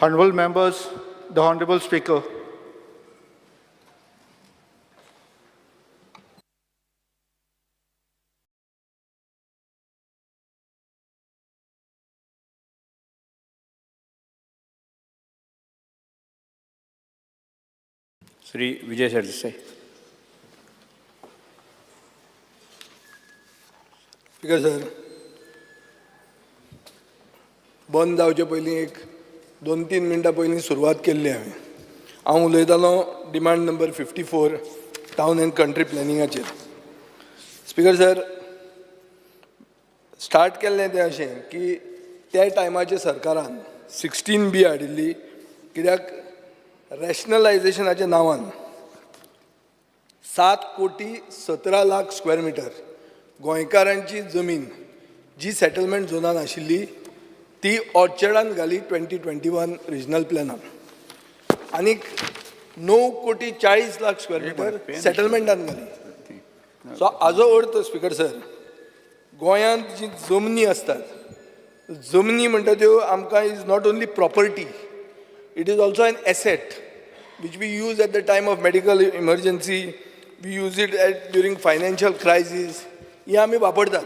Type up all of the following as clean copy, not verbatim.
Honorable members, the Honorable Speaker. Shri Vijay Sardesai. Speaker sir, बंद जावचे पयलीं एक 2-3 मिनटां पयलीं सुरवात केल्ली हांवें. हांव उलयतालो demand number 54 town and country प्लॅनिंगाचेर. Speaker sir, start केल्लें तें अशें की त्या टायमाचे सरकारान 16B हाडिल्ली, कित्याक रॅशनलायजेशनाच्या नांवान 7 कोटी 17 लाख स्क्वेअर मिटर गोंयकारांची जमीन जी सेटलमेंट झोनान आशिल्ली ती ऑर्चर्डान घाली 2021 रिजनल प्लॅनान, आनीक 9 कोटी 40 लाख स्क्वेअर मिटर सेटलमेंटान घाली. सो हाजो अर्थ स्पीकर सर, गोंयांत जी जमनी आसतात, जमनी म्हणटा त्यो आमकां is not only property, it is also an asset which we use at the time of medical emergency, we use it at during financial crisis. ही आमी वापरतात.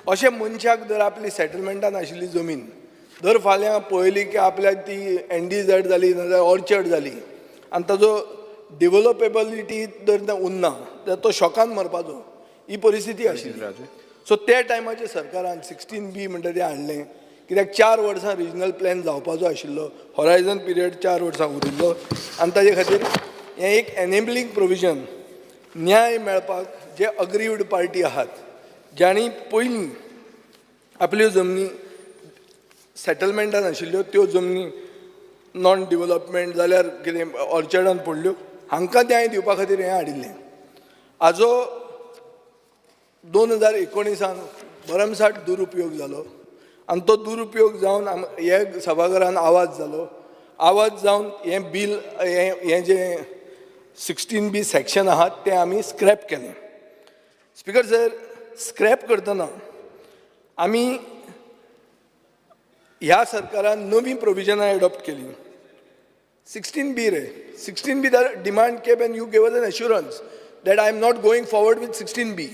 अशें मनशाक जर आपली सेटलमेंटान आशिल्ली जमीन जर फाल्यां पळयली की आपल्याक ती एनडीझेड जाली नाजाल्यार ऑर्चर्ड जाली आनी ताजो डिवलपेबिलिटी जर उरना जाल्यार तो शॉकान मरपाचो, ही परिस्थिती आशिल्ली. सो त्या टायमाचेर सरकारान 16B म्हणटा तें हाडलें, कित्याक 4 वर्सां रिजनल प्लॅन जावपाचो आशिल्लो, हॉरायझन पिरियड 4 वर्सां उरिल्लो आनी ताजे खातीर हें एक एनेबलिंग प्रोविजन, न्याय मेळपाक जे अग्रीव्ड पार्टी आहात, जांणी पयलीं आपल्यो जमनी सेटलमेंटान आशिल्ल्यो त्यो जमनी नॉन डिवलपमेंट जाल्यार कितें ऑर्चर्डान पडल्यो, हांकां न्याय दिवपा खातीर हें हाडिल्लें. हाजो 2019 त भरमसाठ दुरुपयोग जालो आनी तो दुरुपयोग जावन हे सभाघरान आवाज जालो. आवाज जावन हें बील, हें हें जें 16B section आहा तें आमी स्क्रॅप केलें. स्पिकर सर, स्क्रॅप करतना आमी ह्या सरकारान नवीं प्रोविजनां एडॉप्ट केलीं. 16B रे, 16B, the demand came and you gave us an assurance that I am not going forward with 16B.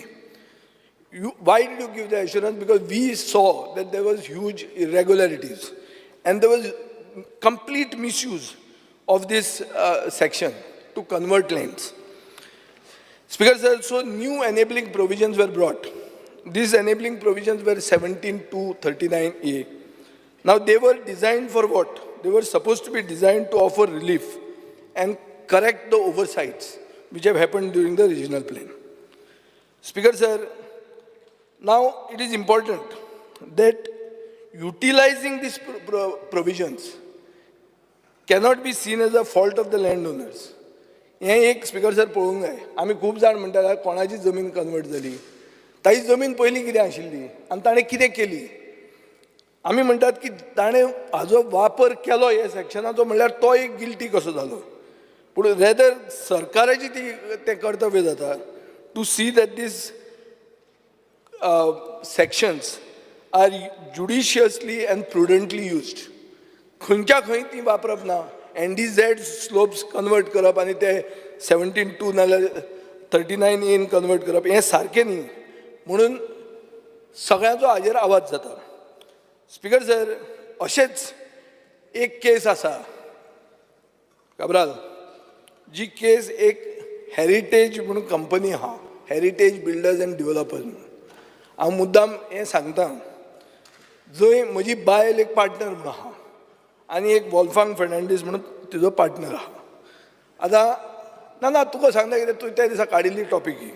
You, why did you give the assurance? Because we saw that there was huge irregularities and there was complete misuse of this section to convert lands. Speaker sir, so new enabling provisions were brought. These enabling provisions were 17 to 39A. Now they were designed for what? They were supposed to be designed to offer relief and correct the oversights which have happened during the regional plan. Speaker sir, now it is important that utilizing these provisions cannot be seen as a fault of the landowners. हें एक speaker sir पळोवंक जाय. आमी खूब जाण म्हणटात, कोणाची जमीन कन्वर्ट जाली, ताची जमीन पयलीं कितें आशिल्ली आनी ताणें कितें केली. आमी म्हणटात की ताणें हाजो वापर केलो हे सेक्शनाचो, म्हणल्यार तो एक गिल्टी कसो जालो. पूण रेदर सरकाराची ती तें कर्तव्य जाता to see that these sections are judiciously and prudently used. खंयच्या खंय ती वापरप ना. एनडीझेड स्लोप्स कन्वर्ट करप आनी ते 17(2) नाल्यार 39Aन कन्वर्ट करप हें सारकें न्ही, म्हणून सगळ्यांचो हाजेर आवाज जाता. स्पिकर सर, अशेंच एक केस आसा काब्राल, जी केस एक हेरिटेज म्हणून कंपनी आहा, हेरिटेज बिल्डर्स अँड डिवलपर्स म्हणून. हांव मुद्दाम हें सांगता, जंय म्हजी बायल एक पार्टनर म्हणून आहा आनी एक वॉल्फांग फेर्नांडीस म्हणून तिजो पार्टनर आहा. आतां ना ना, तुका सांगता कितें, तूं त्या दिसा काडिल्ली टॉपीक ही.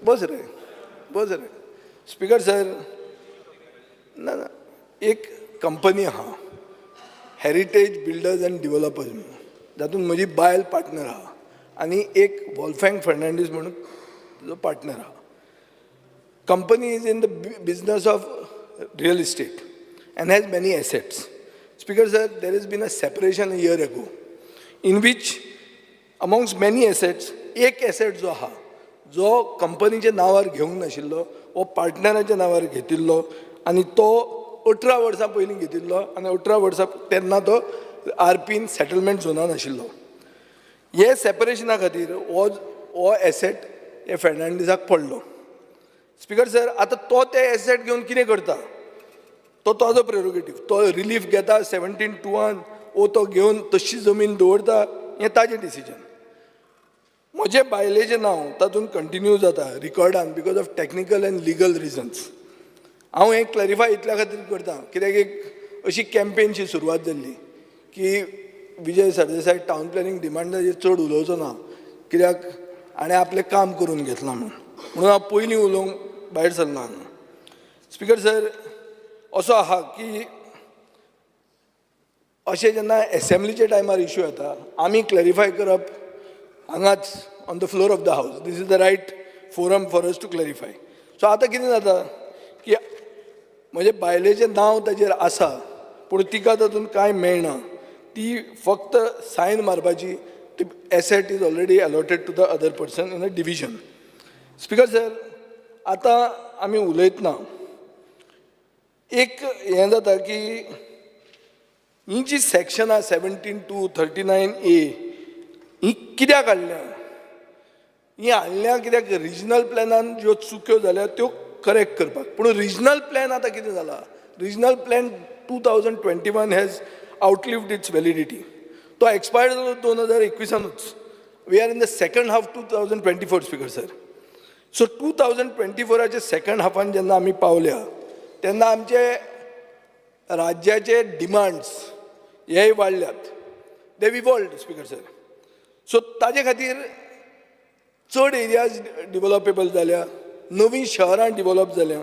बस रे, बस रे. स्पिकर सर, ना ना, एक कंपनी आहा हेरिटेज बिल्डर्स अँड डिवलपर्स म्हणून, जातून म्हजी बायल पार्टनर आहा आनी एक वॉल्फँग फर्नांडीस म्हणून तिजो पार्टनर आहा. Company is in the business of real estate and has many assets. Speaker sir, there has been a separation a year ago in which amongst many assets, एक एसेट जो आहा, जो कंपनीच्या नांवार घेवंक नाशिल्लो, हो पार्टनराच्या नांवार घेतिल्लो आनी तो 18 वर्सां पयलीं घेतिल्लो आनी 18 वर्सां तेन्ना तो आरपीन सेटलमेंट झोनान आशिल्लो. हे सेपरेशना खातीर हो एसेट हे फेर्नांडीसाक पडलो. स्पिकर सर, आतां तो ते एसेट घेवन कितें करता तो ताजो प्रेरोगेटीव. तो रिलीफ घेता 17(2) वो तो घेवन तशी जमीन दवरता, हें ताजें डिसिजन. म्हजे बायलेचें नांव तातूंत कंटिन्यू जाता रिकॉर्डान because of technical and legal reasons. हांव हें क्लॅरिफाय इतल्या खातीर करता कित्याक एक अशी कॅम्पेनशी सुरवात जाल्ली की विजय सरदेसाय टावन प्लॅनिंग डिमांडाचेर चड उलोवचो ना कित्याक हाणें आपलें काम करून घेतलां म्हणून. म्हणून हांव पयलीं उलोवंक भायर सरला हांगा. स्पिकर सर, असो आहा की अशें जेन्ना एसेंब्लीच्या टायमार इशू येता, आमी क्लॅरिफाय करप हांगाच on the floor of the house, this is the right forum for us to clarify. So आतां कितें जाता की म्हजे बायलेचें नांव ताजेर आसा पूण तिका तातूंत कांय मेळना. ती फक्त सायन मारपाची. ती asset is already allotted to the other person in a division. Speaker sir, आतां आमी उलयतना एक हें जाता की ही जी सेक्शनां 17(2), 39A ही कित्याक हाडल्या? ही हाडल्या कित्याक रिजनल प्लॅनान ज्यो चुक्यो जाल्या त्यो करेक्ट करपाक. पूण रिजनल प्लॅन आतां कितें जाला? Regional plan 2021 has outlived its validity. तो एक्सपायर्ड जालो 2021सानूच. We are in the second half 2024, Speaker sir. So 2024आचे second हाफान जेन्ना आमी पावल्या तेन्ना आमचे राज्याचे डिमांड्स हेय वाडल्यात. They evolved, Speaker sir. So ताजे खातीर चड एरियाज डिवलपेबल जाल्या, नवीं शहरां डिवलप जाल्या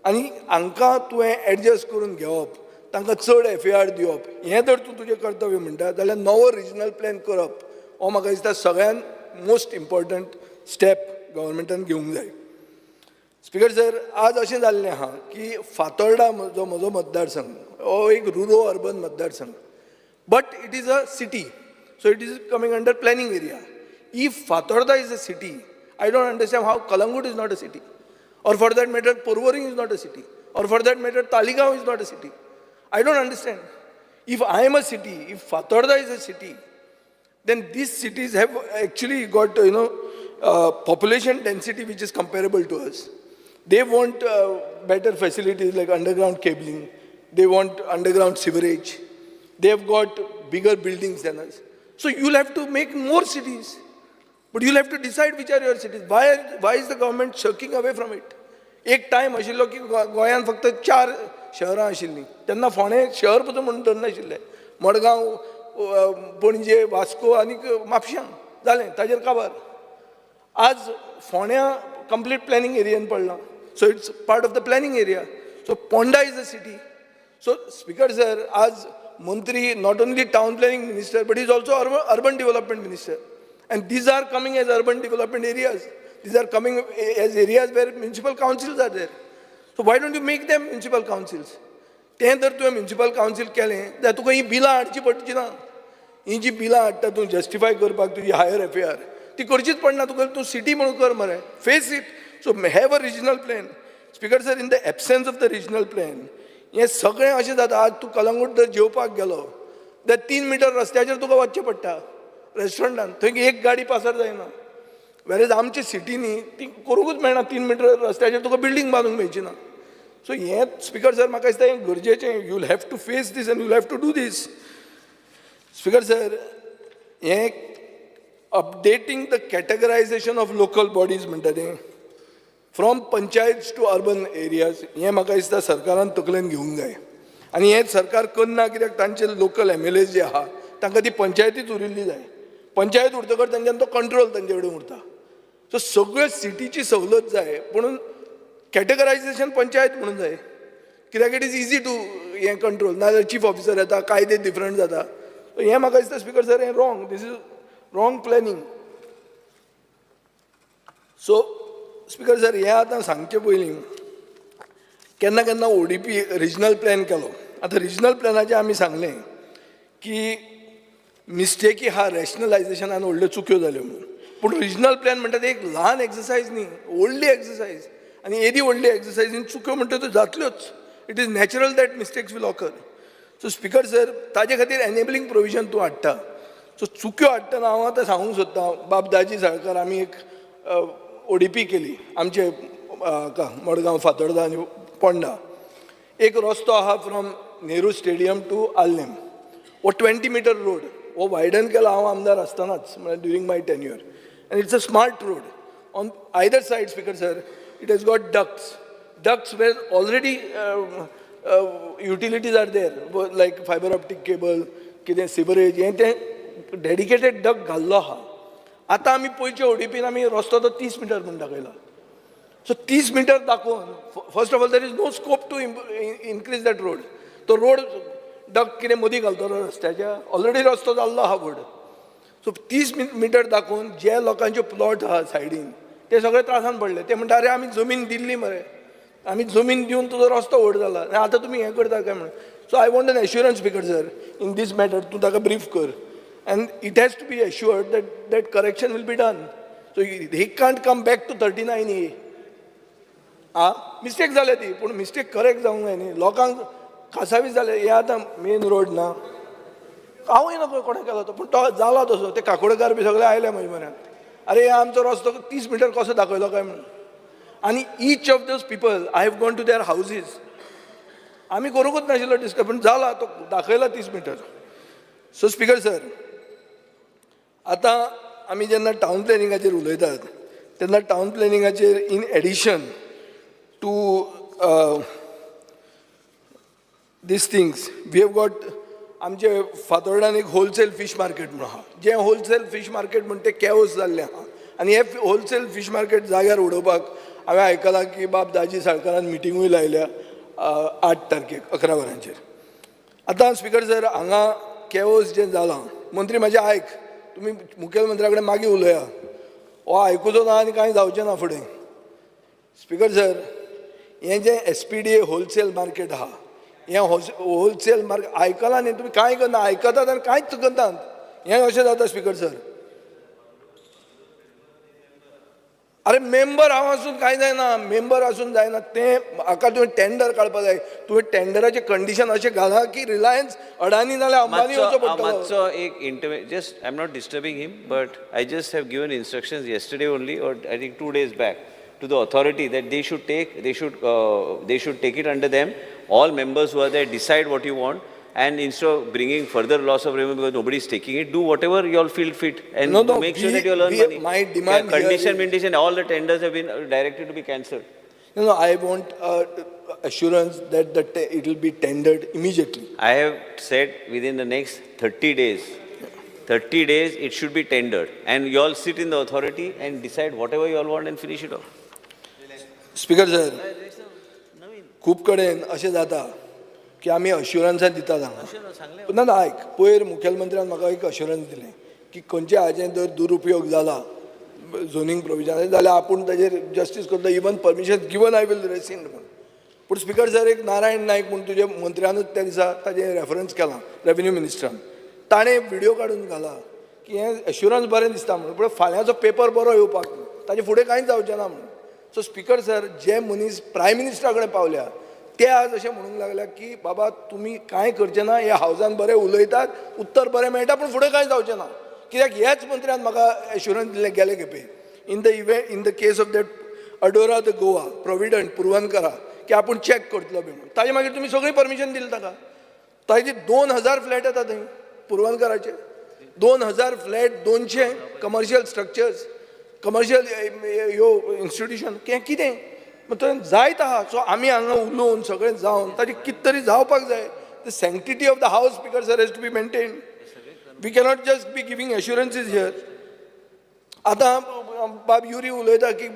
आनी हांकां तुवें एडजस्ट करून घेवप, तांकां चड एफएआर दिवप हें जर तूं तुजें कर्तव्य म्हणटा जाल्यार नवो रिजनल प्लॅन करप हो म्हाका दिसता सगळ्यान मोस्ट इम्पॉर्टंट स्टेप गव्हर्मेंटान घेवंक जाय. स्पिकर सर, आज अशें जाल्लें आहा की फातोर्डा जो म्हजो मतदारसंघ हो एक रुरो अर्बन मतदारसंघ, but it is a city, so it is coming under planning area. If Fatorda is a city, I don't understand how Calangute is not a city, or for that matter Porvorim is not a city, or for that matter Taleigao is not a city. I don't understand. If I am a city, if Fatorda is a city, then these cities have actually got population density which is comparable to us. They want better facilities like underground cabling. They want underground sewerage. They have got bigger buildings than us. So you'll have to make more cities. But you'll have to decide which are your cities. Why is the government shirking away from it? एक time आशिल्लो की गोंयांत फक्त चार शहरां आशिल्लीं. तेन्ना फोंडें शहर पसून म्हणून धरनाशिल्लें. मडगांव, पणजे, वास्को आनी म्हापश्यां जालें, ताजेर काबार. आज फोंड्या कंप्लीट प्लॅनिंग एरियन पडलां, so it's part of the planning area. So Ponda is a city. So Speaker sir, आज मंत्री not only town planning minister but is also urban development minister, and these are coming as urban development areas. These are coming as areas where municipal councils are there. So why don't you make them municipal councils? तें जर तुवें municipal council केलें जाल्यार तुका ही बिलां हाडची पडची ना. ही जी बिलां हाडटा तूं जस्टिफाय करपाक तुजी हायर एफएआर ती करचीच पडना तुका. तूं सिटी म्हणून कर मरे, face it. So have a regional plan, Speaker sir. In the absence of the regional plan हें सगळें अशें जाता. आज तूं कलंगूट जर जेवपाक गेलो जाल्यार 3 मिटर रस्त्याचेर तुका वचचें पडटा रेस्टॉरंटान. थंय एक गाडी पासार जायना. वेरेज आमच्या सिटीनी ती करूंकूच मेळना. 3 मिटर रस्त्याचेर तुका बिल्डींग बांदूंक मेळची ना. सो हें स्पिकर सर, म्हाका दिसता हें गरजेचें. You will have to face this and you will have to do this. Speaker sir, हें updating the categorization of local bodies म्हणटा तें from panchayat to urban areas, हें म्हाका दिसता सरकारान तकलेन घेवंक जाय आनी हें सरकार करना कित्याक तांचे लोकल एमएलए जे आहा तांकां ती पंचायतीच उरिल्ली जाय. पंचायत उरतकच तांच्यान तो कंट्रोल तांचे कडेन उरता. सो सगळ्यो सिटीची सवलत जाय पूण कॅटेगरायझेशन पंचायत म्हणून जाय कित्याक it is easy to हें कंट्रोल. नाजाल्यार चीफ ऑफिसर येता, कायदे डिफरंट जाता. सो हें म्हाका दिसता, स्पिकर सर, हें wrong, this is wrong planning. So Speaker sir, हें आतां सांगचे पयलीं केन्ना केन्ना ओडीपी रिजनल प्लॅन केलो. आतां रिजनल प्लॅनाचें आमी सांगलें की मिस्टेकी हा, रॅशनलायझेशनान व्हडल्यो चुक्यो जाल्यो म्हणून. पूण रिजनल प्लॅन म्हणटा ते एक ल्हान एक्सरसायज न्ही, व्हडली एक्सरसायज आनी येदी व्हडली एक्सरसायजीन चुक्यो म्हणटा त्यो जातल्योच. It is natural that mistakes will occur. So Speaker sir, ताजे खातीर एनेबलिंग प्रोविजन तूं हाडटा. सो चुक्यो हाडटना हांव आतां सांगूंक सोदतां, बाब दाजी साळकार, आमी एक ओडीपी केली आमचे हाका मडगांव, फातोर्दा आनी पोंडा. एक रस्तो आहा from Nehru Stadium to Arlem, हो 20 मिटर रोड. हो वायडन केला हांव आमदार आसतनाच, म्हळ्यार during my tenure, and it's a smart road. On either side, Speaker sir, it has got ducts, ducts where already utilities are there, like fiber optic cable, कितें sewerage, हें तें डेडिकेटेड डक्ट घाल्लो आहा. आतां आमी पयचे ओडीपीन आमी रस्तो तो 30 मिटर म्हूण दाखयला. सो 30 मिटर दाखोवन, first of all, there is no scope to increase that road. तो रोड डक्ट कितें मदीं घालतलो रस्त्याच्या? ऑलरेडी रस्तो जाल्लो आहा व्हड. सो 30 मिटर दाखोवन जे लोकांचे प्लॉट आहा सायडीन ते सगळे त्रासान पडले. ते म्हणटा, "अरे, आमी जमीन दिल्ली मरे, आमी जमीन दिवन तुजो रस्तो व्हड जाला आनी आतां तुमी हें करता काय?" म्हणून. So I want an assurance, Speaker sir, in this matter. तूं ताका ब्रीफ कर and it has to be assured that that correction will be done. So he can't come back to 39A. Ah mistake जाल्या ती, पूण mistake correct जावंक जाय न्ही. लोकांक कासावीस जाले. हे आतां मेन रोड ना, हांवूय नको कोणें केलो तो, पूण तो जाला तसो. ते काकोडकार बी सगळे आयले म्हजे म्हऱ्यान, "अरे, हे आमचो रस्तो 30 मिटर कसो दाखयलो काय?" म्हणून. आनी each of those people, I have gone to their houses. आमी करूंकूच नाशिल्लो डिस्कस, पूण जाला तो दाखयला 30 मिटर. सो स्पीकर सर, आतां आमी जेन्ना टावन प्लॅनिंगाचेर उलयतात तेन्ना town प्लॅनिंगाचेर in addition to these things, we have got आमचे फातोर्डान एक होलसेल फीश मार्केट म्हणून आहा. जें होलसेल फीश मार्केट म्हण तें कॅओस जाल्लें आहा आनी हे होलसेल फीश मार्केट जाग्यार उडोवपाक हांवें आयकलां की बाब दाजी साळकारान मिटिंगूय लायल्या 8 तारखेक 11 वरांचेर. आतां स्पीकर सर, हांगा कॅओस जें जालां, मंत्री म्हाजें आयक, तुमी मुखेलमंत्र्या कडेन मागीर उलया. हो आयकुचो ना आनी कांय जावचें ना फुडें. स्पीकर सर, हें जें एसपीडीए होलसेल मार्केट आहा, हें होलसेल मार्केट आयकलां न्ही तुमी? कांय करना, आयकतात आनी कांयच करनात. हें अशें जाता, स्पीकर सर. अरे, मेंबर हांव आसून कांय जायना, मेंबर आसून जायना तें. हाका तुवें टेंडर काडपा जाय. तुवें टेंडराचें कंडिशन अशें घालां की रिलायन्स, अडानी नाल्यार अंबानी येवचो पडटलो. मातसो एक just I am not disturbing him, but I just have given instructions yesterday only, or I think 2 days back, to the authority that they should take it under them. All members who are there, decide what you want, and instead of bringing further loss of revenue because nobody is taking it, do whatever you all feel fit and No, make sure that you all earn money. My demand here Condition, is- condition, all the tenders have been directed to be cancelled. No, I want assurance that it will be tendered immediately. I have said within the next 30 days, 30 days it should be tendered. And you all sit in the authority and decide whatever you all want and finish it off. Speaker sir, खूब कडेन अशें जाता की आमी अश्युरन्सां दितात हांगा. ना ना, आयक, पयर मुखेलमंत्र्यान म्हाका एक अश्युरन्स दिलें की खंयच्या हाजें जर दुरुपयोग जाला झोनींग प्रोविजन जाल्यार आपूण ताजेर जस्टीस करतलो, even permission given I will rescind म्हूण. पूण स्पीकर सर, एक नारायण नायक म्हूण तुजे मंत्र्यानूच त्या दिसा ताजें रेफरन्स केलां रेवेन्यू मिनिस्टरान. ताणें व्हिडियो काडून घाला की हें एश्युरन्स बरें दिसता म्हणून, पूण फाल्यांचो पेपर बरो येवपाक ताजे फुडें कांयच जावचें ना म्हणून. सो स्पीकर सर, जे मनीस प्रायम मिनिस्टरा कडेन पावल्या ते आज अशें म्हणूंक लागल्या की बाबा, तुमी कांय करचें ना, हे हावजान बरें उलयतात, उत्तर बरें मेळटा, पूण फुडें कांय जावचें ना. कित्याक ह्याच मंत्र्यान म्हाका एश्युरन्स दिलें गेले खेपे in the event, in the case of that Adora the Goa Provident पुरवणकरा, की आपूण चॅक करतलो बी म्हणून. ताजे मागीर तुमी सगळी परमिशन दिली ताका. ताजे 2000 फ्लॅट येता थंय पुरवणकराचे, 2000 फ्लॅट, 200 कमर्शियल स्ट्रक्चर्स, कमर्शियल ह्यो इन्स्टिट्यूशन, हें कितें थंय जायत आहा. सो आमी हांगा उलोवन सगळें जावन ताजें कितें तरी जावपाक जाय. The sanctity of the house, Speaker sir, has to be maintain. We cannot just be giving assurances here. आतां बाब युरी उलयता की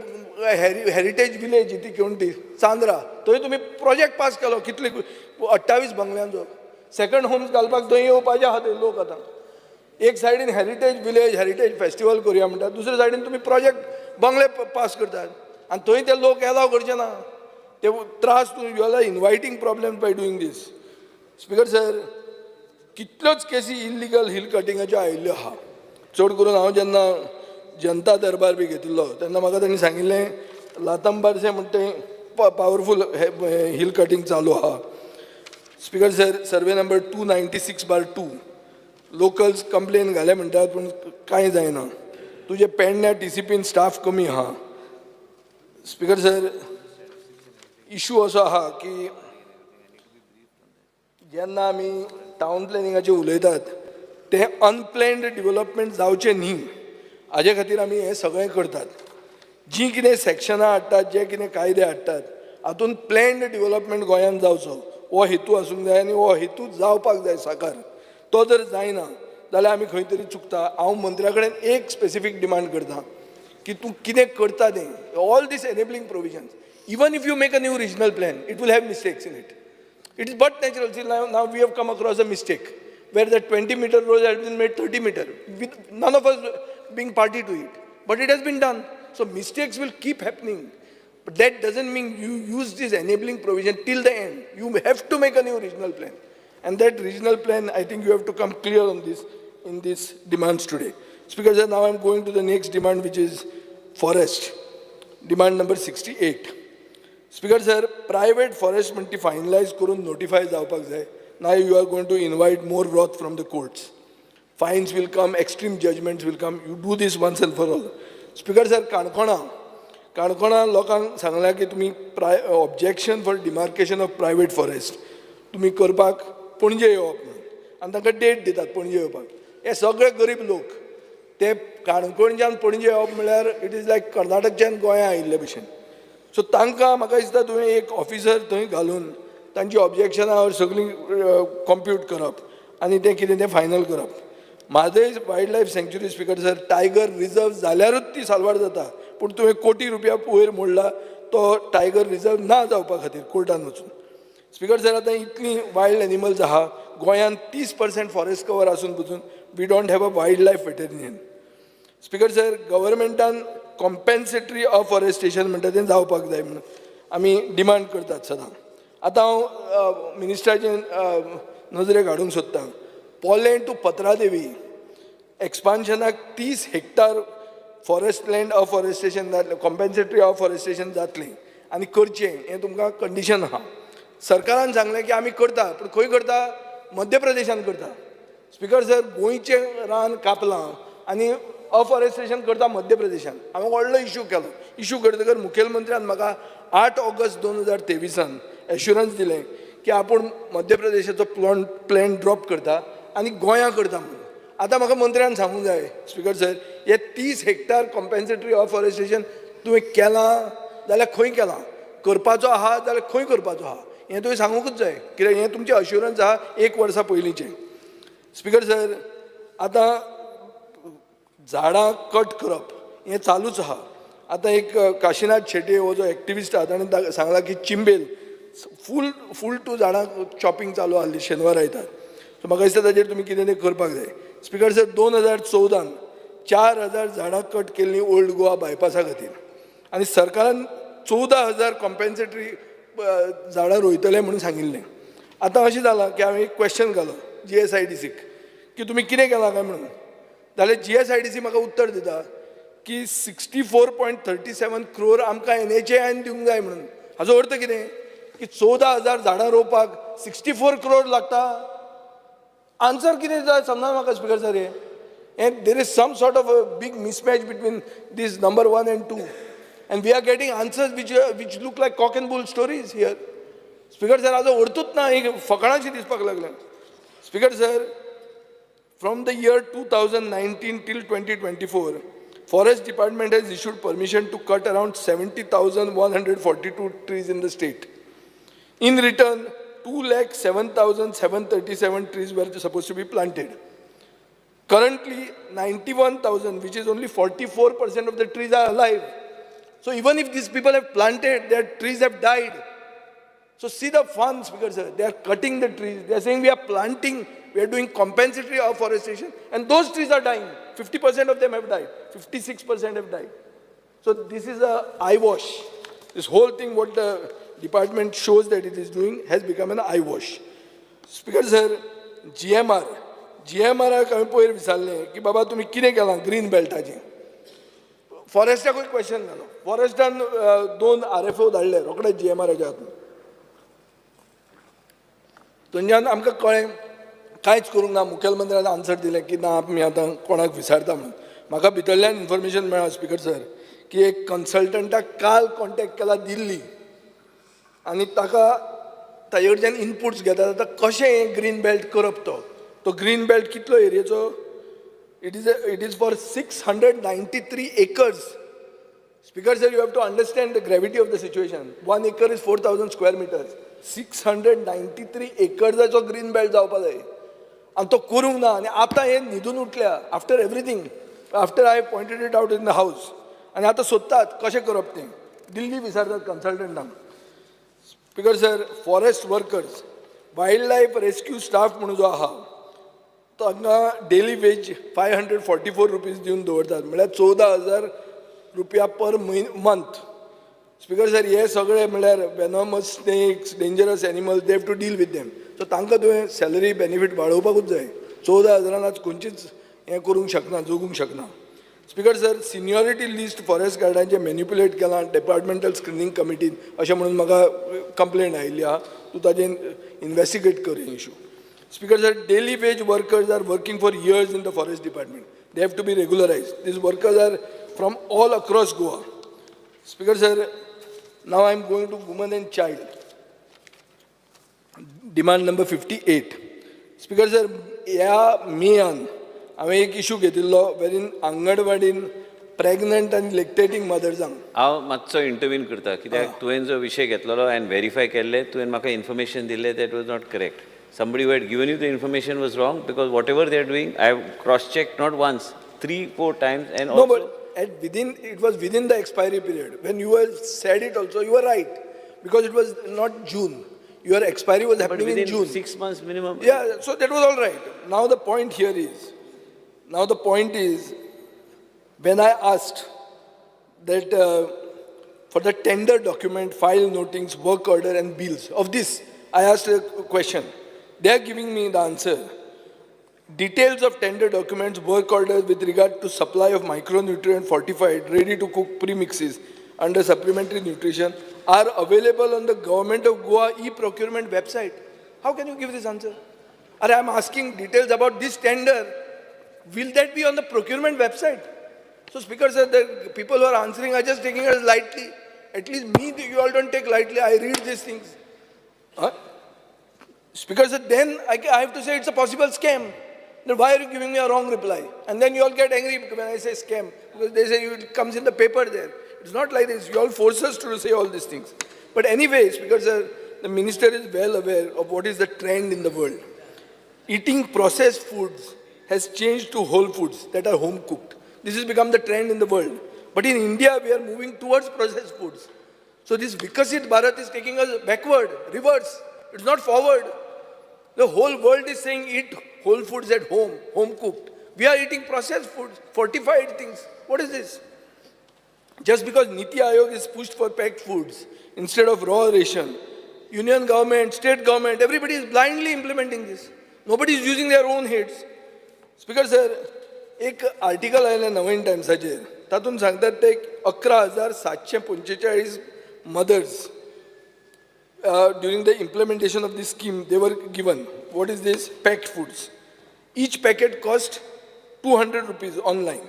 हेरिटेज विलेज ती कोण ती चांद्रा, थंय तुमी प्रोजेक्ट पास केलो कितले, 28 बंगल्यांचो. सेकंड होम्स घालपाक थंय येवपाचे आहा थंय लोक. आतां एक सायडीन हेरिटेज विलेज, हेरिटेज फेस्टिवल करुया म्हणटा, दुसरे सायडीन तुमी प्रोजेक्ट बंगले पास करतात आनी थंय ते लोक एलाव करचे ना. ते त्रास तूं, you are inviting problem by doing this. Speaker sir, कितल्योच केसी इल्लिगल हिल कटिंगाच्यो आयिल्ल्यो आहा. चड करून हांव जेन्ना जनता दरबार बी घेतिल्लो तेन्ना म्हाका तांणी सांगिल्लें, लातंबारसे म्हणटा ते पावरफूल हिल कटींग चालू आहा. Speaker sir, survey number 296/2, locals complain घाले म्हणटात, पूण कांय जायना. तुजे पेडण्या टीसीपीन स्टाफ कमी आहा. स्पीकर सर, इशू असो आहा की जेन्ना आमी टावन प्लॅनिंगाचेर उलयतात, तें अनप्लॅन्ड डिवलपमेंट जावचें न्ही हाजे खातीर आमी हें सगळें करतात. जीं कितें सॅक्शनां हाडटात, जे कितें कायदे हाडटात, हातूंत प्लॅन्ड डिवलपमेंट गोंयांत जावचो हो हेतू आसूंक जाय आनी हो हेतू जावपाक जाय साकार. तो जर जायना जाल्यार आमी खंय तरी चुकता. हांव मंत्र्या कडेन एक स्पेसिफीक डिमांड करता की तूं कितें करता तें, all these enabling provisions, even if you make a new regional plan, it will have mistakes in it. It is but natural. See, now we have come across a mistake where the 20-meter road has been made 30 meter with none of us being party to it. But it has been done. So mistakes will keep happening. But that doesn't mean you use this enabling provision till the end. You have to make a new regional plan. And that regional plan, I think you have to come clear on this in these demands today. Speaker sir, now I'm going to the next demand, which is forest. Demand number 68. Speaker sir, private forest म्हणटी finalise करून notify जावपाक जाय ना. You are going to invite more wrath from the courts. Fines will come, extreme judgments will come. You do this once and for all. Speaker sir, काणकोणा काणकोणा लोकांक सांगलां की तुमी objection for demarcation of private forest तुमी करपाक पणजे येवप म्हणून आनी तांकां डेट दितात पणजे येवपाक. हे सगळे गरीब लोक, ते काणकोणच्यान पणजे येवप म्हणल्यार it is लायक कर्नाटकच्यान गोंया आयिल्ले भशेन. सो तांकां म्हाका दिसता तुवें एक ऑफिसर थंय घालून तांची ऑब्जेक्शनां सगळीं कॉम्प्यूट करप आनी तें कितें तें फायनल करप. Mhadei wild life sanctuary, Speaker sir, tiger reserve जाल्यारूच ती साल्वार जाता, पूण तुवें कोटी रुपया वयर मोडला तो टायगर रिजर्व ना जावपा खातीर कोर्टान वचून. स्पीकर सर, आतां इतलीं वायल्ड एनिमल्स आहा गोंयांत, 30% फॉरेस्ट कवर आसून पसून we don't have a wild life veterinarian. Speaker sir, गव्हर्मेंटान कॉम्पेन्सेटरी अफॉरेस्टेशन म्हणटा तें जावपाक जाय म्हणून आमी डिमांड करतात सदां. आतां हांव मिनिस्टराचे नजरेक हाडूंक सोदतां, पोलें टू पत्रादेवी एक्सपान्शनाक 30 हेक्टर फॉरेस्ट लँड अफॉरेस्टेशन जातलें, कॉम्पेन्सेटरी अफॉरेस्टेशन जातलें आनी करचें हें तुमकां कंडिशन आहा. सरकारान सांगलें की आमी करता, पूण खंय करता? मध्य प्रदेशान करता. स्पीकर सर, गोंयचें रान कापलां आनी अफॉरेस्टेशन करता मध्य प्रदेशान. हांवें व्हडलो इशू केलो. इशू करतकर मुखेलमंत्र्यान म्हाका 8 ऑगस्ट 2023 एश्युरन्स दिलें की आपूण मध्य प्रदेशाचो प्लॅन ड्रॉप करता आनी गोंयां करता म्हणून. आतां म्हाका मंत्र्यान सांगूंक जाय, स्पीकर सर, हे 30 हेक्टर कॉम्पेन्सेटरी अफॉरेस्टेशन तुवें केलां जाल्यार खंय केलां, करपाचो आहा जाल्यार खंय करपाचो आहा, हें तुवें सांगूंकच जाय, कित्याक हें तुमचें अश्युरन्स आहा एक वर्सा पयलींचें. स्पीकर सर, आतां झाडां कट करप हें चालूच आहा. आतां एक काशीनाथ शेट्ये हो जो एक्टिविस्ट आहा, ताणें सांगलां की चिंबेल फूल फूल टू झाडां चॉपिंग चालू आहली शेनवार आयतार. सो म्हाका दिसता ताजेर तुमी कितें तें करपाक जाय. स्पीकर सर, 2014 4000 झाडां कट केल्लीं ओल्ड गोवा बायपासा खातीर आनी सरकारान 14,000 कॉम्पेन्सेटरी झाडां रोयतले म्हणून सांगिल्लें. आतां अशें जालां की हांवें एक क्वेश्चन घालो जीएसआयडीसीक की तुमी कितें केलां काय म्हणून, जाल्यार जीएसआयडीसी म्हाका उत्तर दिता की 64.37 crore आमकां एनएचएआयन दिवंक जाय म्हणून. हाजो अर्थ कितें की 14,000 झाडां रोवपाक 64 क्रोर लागता? आन्सर कितें जाय समजना म्हाका, स्पीकर सर. हें And there is some sort of a big mismatch between this number one and two. And we are getting answers which look like cock and bull stories here. Speaker sir, हाजो अर्थूच ना, एक फकाणाशी दिसपाक लागलें. Speaker sir, from the year 2019 till 2024, Forest Department has issued permission to cut around 70,142 trees in the state. In return, 2,07,737 trees were supposed to be planted. Currently, 91,000, which is only 44% of the trees, are alive. So even if these people have planted, their trees have died. So see the fun, Speaker sir. They are cutting the trees. They are saying we are planting, we are doing compensatory afforestation, and those trees are dying. 50% of them have died. 56% have died. So this is a eyewash. This whole thing, what the department shows that it is doing, has become an eyewash. Speaker sir, GMR, जीएमआराक हांवें पयर विचारलें की बाबा, तुमी कितें केलां green बेल्टाचें? फॉरेस्टाकूय question घालो. फॉरेस्टान दोन आरएफओ धाडले रोखडे जीएमआराच्या हातून. थंयच्यान आमकां कळ्ळें कांयच करूंक ना. मुखेलमंत्र्यान आन्सर दिलें की ना, आमी आतां कोणाक विचारता म्हणून. म्हाका भितरल्यान इन्फॉर्मेशन मेळ्ळां, स्पिकर सर, की एक कन्सल्टंटाक काल कॉन्टेक्ट केला दिल्ली आनी ताका ताजे कडच्यान इनपुट्स घेतात आतां कशें हें ग्रीन बेल्ट करप. तो ग्रीन बेल्ट कितलो एरियेचो? It is for 693 acres. Speaker sir, you have to understand the gravity of the situation. 1 acre is 4,000 square meters. 693 एकर्साचो green belt जावपा जाय आनी तो करूंक ना. आनी आतां हे न्हिदून उठल्या after everything, after I pointed it out in the house. आनी आतां सोदतात कशें करप तें. दिल्ली विचारतात कन्सल्टंटांक. Speaker sir, forest workers, wild life rescue staff म्हणून जो आहा, तांकां daily wage ₹544 दिवन दवरतात, म्हळ्यार 14,000 रुपया पर मंथ. स्पिकर सर, हे सगळे म्हळ्यार venomous snakes, dangerous animal, they have to deal with them. So तांकां तुवें सॅलरी बेनिफीट वाडोवपाकूच जाय. 14,000न आज खंयचीच हें करूंक शकना, जगूंक शकना. Speaker sir, seniority list forest गार्डांचें manipulate केलां डिपार्टमेंटल स्क्रिनींग कमिटीन, अशें म्हणून म्हाका कंप्लेन आयिल्ली आहा. तूं ताजेर इन्वेस्टिगेट कर issue. Speaker sir, daily wage workers are working for years in the forest department. They have to be regularized. These workers are from all across Goa. Speaker sir, now I am going to women and child. Demand number 58. Speaker sir, ह्या मेयान हांवें एक issue घेतिल्लो वेरीन आंगणवाडीन pregnant आनी लेक्टेटींग मदर्सांक हांव मातसो intervene करता, कित्याक तुवें जो विशय घेतलेलो, हांवें व्हेरीफाय केल्लें. तुवें म्हाका इन्फॉर्मेशन दिल्लें, that was not correct. Somebody who had given you the information was wrong, because whatever they are doing, I have cross checked not once, three, four times, and No, also but at within, it was within the expiry period. When you were said it also, you were right. Because it was not June. Your expiry was but happening in within June. 6 months minimum. Yeah, so that was all right. Now the point is, when I asked that for the tender document, file notings, work order and bills of this, I asked a question. They are giving me the answer. Details of tender documents, work orders with regard to supply of micronutrient fortified, ready to cook premixes under supplementary nutrition are available on the Government of Goa e-procurement website. How can you give this answer? Or I am asking details about this tender. Will that be on the procurement website? So Speaker sir, the people who are answering are just taking it lightly. At least me, you all don't take lightly. I read these things. Huh? Speaker sir, then I have to say it's a possible scam. Then why are you giving me a wrong reply? And then you all get angry when I say scam, because they say it comes in the paper there. It's not like this. You all force us to say all these things. But anyway, Speaker sir, the minister is well aware of what is the trend in the world. Eating processed foods has changed to whole foods that are home cooked. This has become the trend in the world. But in India, we are moving towards processed foods. So this Vikasit Bharat is taking us backward, reverse. It's not forward. The whole world is saying eat whole foods at home, home cooked. We are eating processed foods, fortified things. What is this? Just because Niti Aayog is pushed for packed foods instead of raw ration, union government, state government, everybody is blindly implementing this. Nobody is using their own heads. Speaker sir, एक article आयलें नवीन टायम्साचेर. तातूंत सांगतात ते 11,745 mothers, during the implementation of this scheme, they were given, what is this, packed foods. Each packet cost ₹200 online.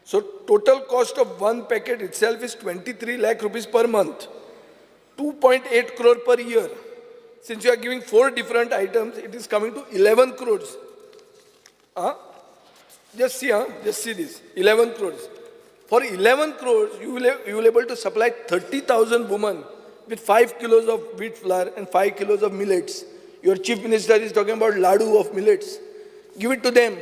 So total cost of one packet itself is 23 lakh rupees per month, 2.8 crore per year. Since you are giving four different items, it is coming to 11 crores. Huh? Just see, huh? Just see this. 11 crores. For 11 crores, you will able to supply 30,000 women with 5 kilos of wheat flour and 5 kilos of millets. Your chief minister is talking about ladu of millets. Give it to them.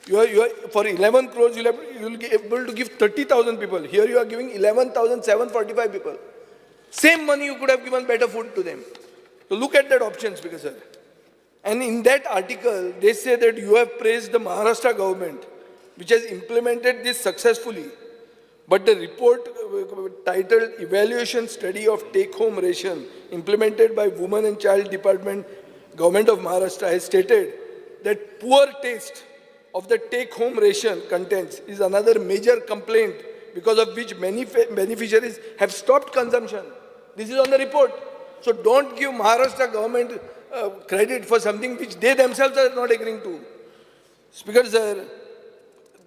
You are, for 11 crores, you will be able to give 30,000 people. Here you are giving 11,745 people. Same money you could have given better food to them. So look at that option, Speaker sir. And in that article, they say that you have praised the Maharashtra government, which has implemented this successfully. But the report titled Evaluation Study of Take Home Ration implemented by Women and Child Department, Government of Maharashtra, has stated that poor taste of the take home ration contents is another major complaint. because of which many beneficiaries have stopped consumption. This is on the report. So don't give Maharashtra government credit for something which they themselves are not agreeing to. Speaker sir,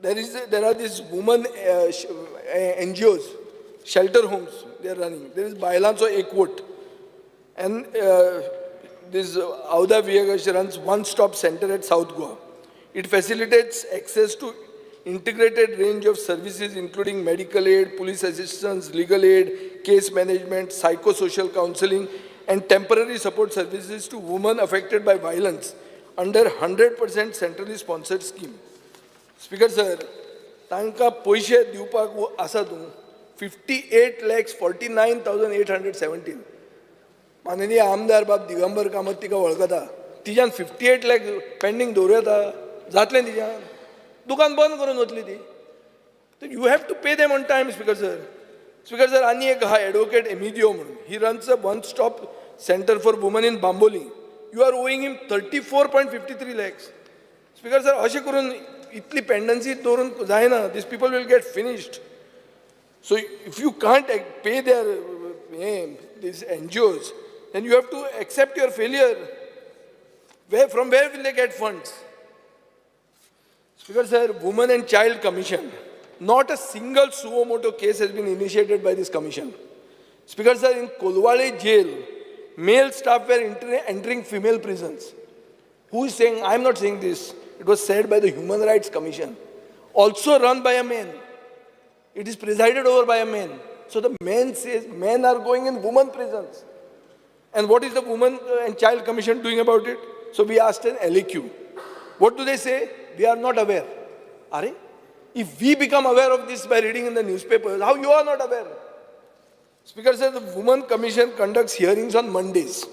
there are these women NGOs, shelter homes they are running. There is Bailancho Ekvot. And this Auda Viegas runs one-stop center at South Goa. It facilitates access to integrated range of services including medical aid, police assistance, legal aid, case management, psychosocial counseling, and temporary support services to women affected by violence under 100% centrally sponsored scheme. Speaker sir, तांकां पयशे दिवपाक आसा तूं 58,49,817. माननीय आमदार बाब दिगंबर कामत तिका वळखता. तिच्यान 58 लॅक पेंडींग दवरूं येता? जातलें तिच्यान? दुकान बंद करून वतली ती. You have to pay them on time, Speaker sir. Speaker sir, आनी एक आहा एडवोकेट एमिदियो म्हणून. He runs a one stop center for women in Bambolim. You are owing him 34.53 lakhs. Speaker sir, अशें करून इतली पेंडन्सी दवरून जायना. These people will get finished. So if you can't pay their these NGOs, then you have to accept your failure. Where from where will they get funds? Speaker sir, Women and Child Commission. Not a single suo moto case has been initiated by this commission. Speaker sir, in Colvale jail, male staff were entering female prisons. Who is saying? I am not saying this. It was said by the Human Rights Commission, also run by a man. It is presided over by a man. So the man says men are going in women prisons. And what is the Women and Child Commission doing about it? So we asked an LAQ. What do they say? We are not aware. Are? If we become aware of this by reading in the newspapers, how you are not aware? Speaker says the Women Commission conducts hearings on Mondays.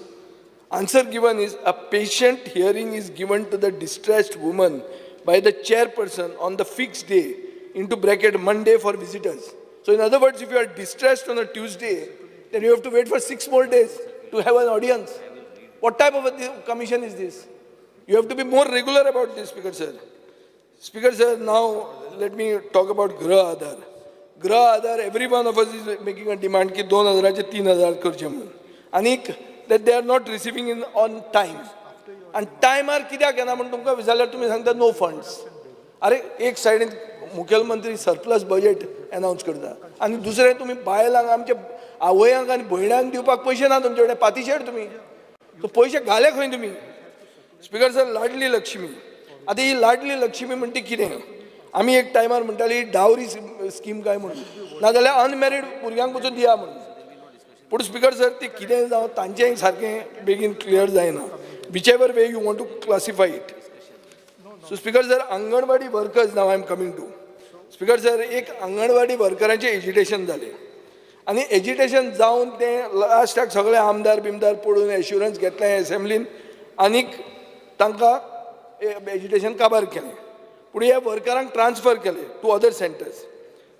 Answer given is a patient hearing is given to the distressed woman by the chairperson on the fixed day, into bracket Monday for visitors. So in other words, if you are distressed on a Tuesday, then you have to wait for 6 more days to have an audience. What type of a commission is this? You have to be more regular about this, Speaker sir. Speaker sir, now let me talk about Gruh Aadhar. Gruh Aadhar, every one of us is making a demand की 2,000चे 3,000 करचे म्हणून आनीक that they are not receiving in on time. आनी टायमार कित्याक येना म्हूण तुमकां विचारल्यार तुमी सांगता नो फंड्स. अरे, एक सायडीन मुखेलमंत्री सरप्लस बजेट अनाउन्स करता आनी दुसरें तुमी बायलांक, आमच्या आवयांक आनी भयणांक दिवपाक पयशे ना तुमचे कडेन. पातिशेर तुमी सो पयशे घाले खंय तुमी? Speaker sir, Ladli Lakshmi. आतां ही लाडली लक्ष्मी म्हणटी कितें? आमी एक टायमार म्हणटाली ही डावरी स्कीम काय म्हणून, नाजाल्यार अनमॅरीड भुरग्यांक पसून दिया म्हणून. पूण स्पीकर सर, ते कितें जावं, तांचें सारकें बेगीन क्लियर जायना, whichever way you want to classify it. So Speaker sir, anganwadi workers, now I am coming to. Speaker sir, एक अंगणवाडी वर्करांचें एजिटेशन जालें आनी एजिटेशन जावन तें लास्टाक सगळे आमदार बिमदार पडून एश्युरन्स घेतलें एसेंब्लीन आनीक तांकां एजिटेशन काबार केलें. पूण ह्या वर्करांक ट्रान्सफर केले to other centers.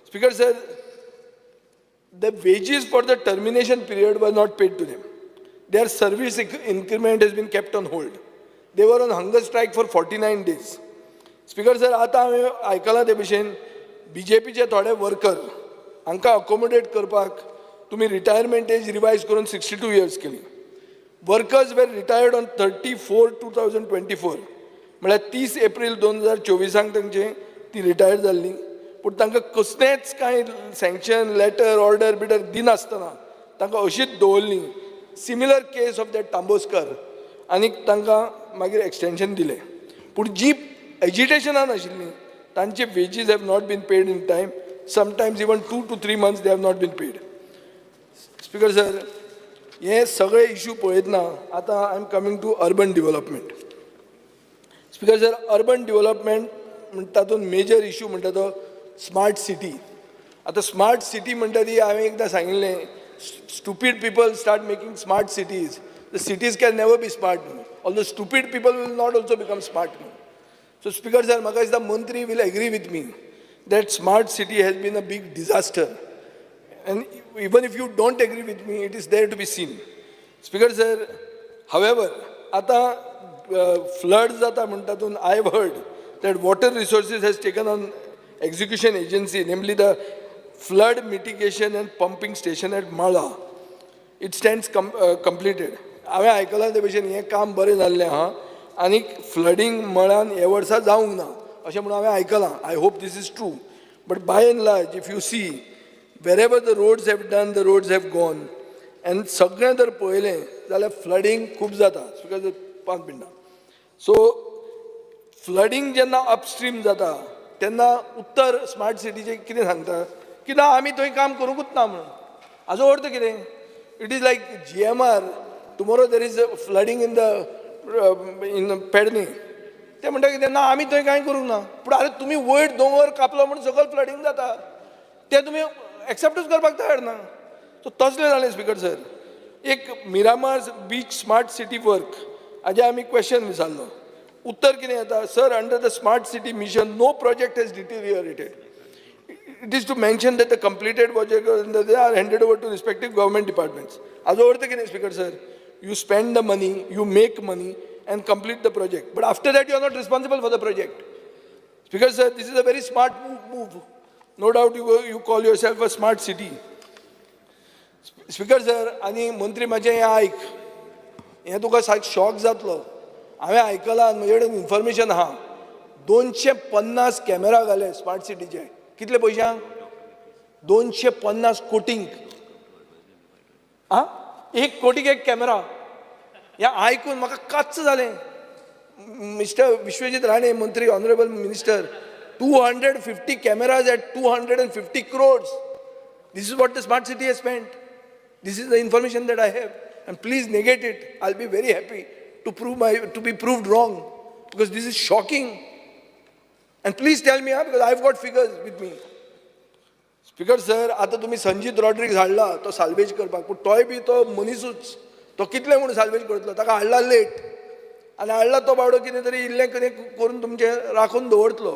Speaker sir, the wages for the termination period were not paid to them. Their service increment has been kept on hold. They were on hunger strike for 49 days. Speaker sir, आतां हांवें आयकलां ते भशेन बीजेपीचे थोडे worker हांकां accommodate करपाक तुमी retirement age revise करून 62 इयर्स केली. Workers were retired on 30/4/2024, म्हळ्यार 30 एप्रील 2024 तांचे ती रिटायर जाल्ली. पूण तांकां कसलेंच कांय सँक्शन लेटर, ऑर्डर बिडर दिनासतना तांकां अशीच दवरली. Similar case of that Tamboskar. आनीक तांकां मागीर एक्सटेंशन दिलें. पूण जी एजिटेशनान आशिल्लीं तांचे wages have not been paid in time. Sometimes even 2 to 3 months they have not been paid. Speaker sir, हे सगळे इशू पळयतना आतां I am coming to urban development. Speaker sir, urban development म्हणटा तातूंत मेजर इशू म्हणटा तो smart city. आतां smart city म्हणटा ती हांवें एकदां सांगिल्लें, stupid people start making smart cities. The cities can never be smart म्हणून. Although stupid people will not also become smart म्हणून. सो स्पीकर सर, म्हाका दिसता मंत्री will agree with me that smart city has been a big disaster. And even if you don't agree with me, it is there to be seen. Speaker sir, however, आता flood जाता म्हणटा तातूंत I have heard that Water Resources has taken on execution agency, namely the Flood mitigation and pumping station at Mala, it stands completed. हांवें आयकलां ते भशेन हें काम बरें जाल्लें आहा आनी फ्लडींग मळान हे वर्सा जावंक ना अशें म्हणून हांवें आयकलां. I hope this is true, but by and large, if you see, wherever the roads have done, the roads have gone, and सगळें जर पळयलें जाल्यार फ्लडींग खूब जाता. Because 5 मिनटां. सो फ्लडींग जेन्ना अपस्ट्रीम जाता तेन्ना उत्तर स्मार्ट सिटीचें कितें सांगता की ना, आमी थंय काम करूंकूच ना म्हणून. हाजो अर्थ कितें? It is like GMR. Tomorrow there is flooding in Pedne. ते म्हणटा कितें ना, आमी थंय कांय करूंक ना. पूण आरे, तुमी वयर दोंगर कापलो म्हूण सकयल फ्लडींग जाता, तें तुमी एक्सेप्टूच करपाक तयार ना. सो तसलें जालें स्पीकर सर. एक Miramar beach smart city work हाजें आमी क्वेश्चन विचारलो. उत्तर कितें येता? "Sir, under the smart city mission, no project has deteriorated. It is to mention that the completed project, they are handed over to respective government departments." हाजो अर्थ कितें speaker sir? You spend the money, you make money and complete the project, but after that you are not responsible for the project. Speaker sir, this is a very smart move. No doubt you call yourself a smart city. Speaker sir, आनी मंत्री, म्हाजें हें आयक, हें तुका सारकें shock जातलो. हांवें आयकलां आनी म्हजे कडेन इन्फॉर्मेशन आहा, 250 कॅमेरा घाले स्मार्ट सिटीचे. कितले पयशांक? 250 कोटींक. आं, 1 कोटीक एक कॅमेरा. हें आयकून म्हाका कच्च जालें. मिस्टर विश्वजीत राणे मंत्री, honourable minister, 250 cameras at 250 crores. This is what the smart city has spent. This is the information that I have. And please negate it. I'll be very happy to be proved wrong, because this is shocking. And please tell me, huh, because I've got figures with me. Speaker sir, आतां तुमी संजीत रॉड्रिक्स हाडला तो salvage करपाक, पूण तोय बी तो मनिसूच. तो कितले म्हूण साल्वेज करतलो? ताका हाडला लेट आनी हाडला तो बावडो कितें तरी इल्लें कितें करून तुमचें राखून दवरतलो.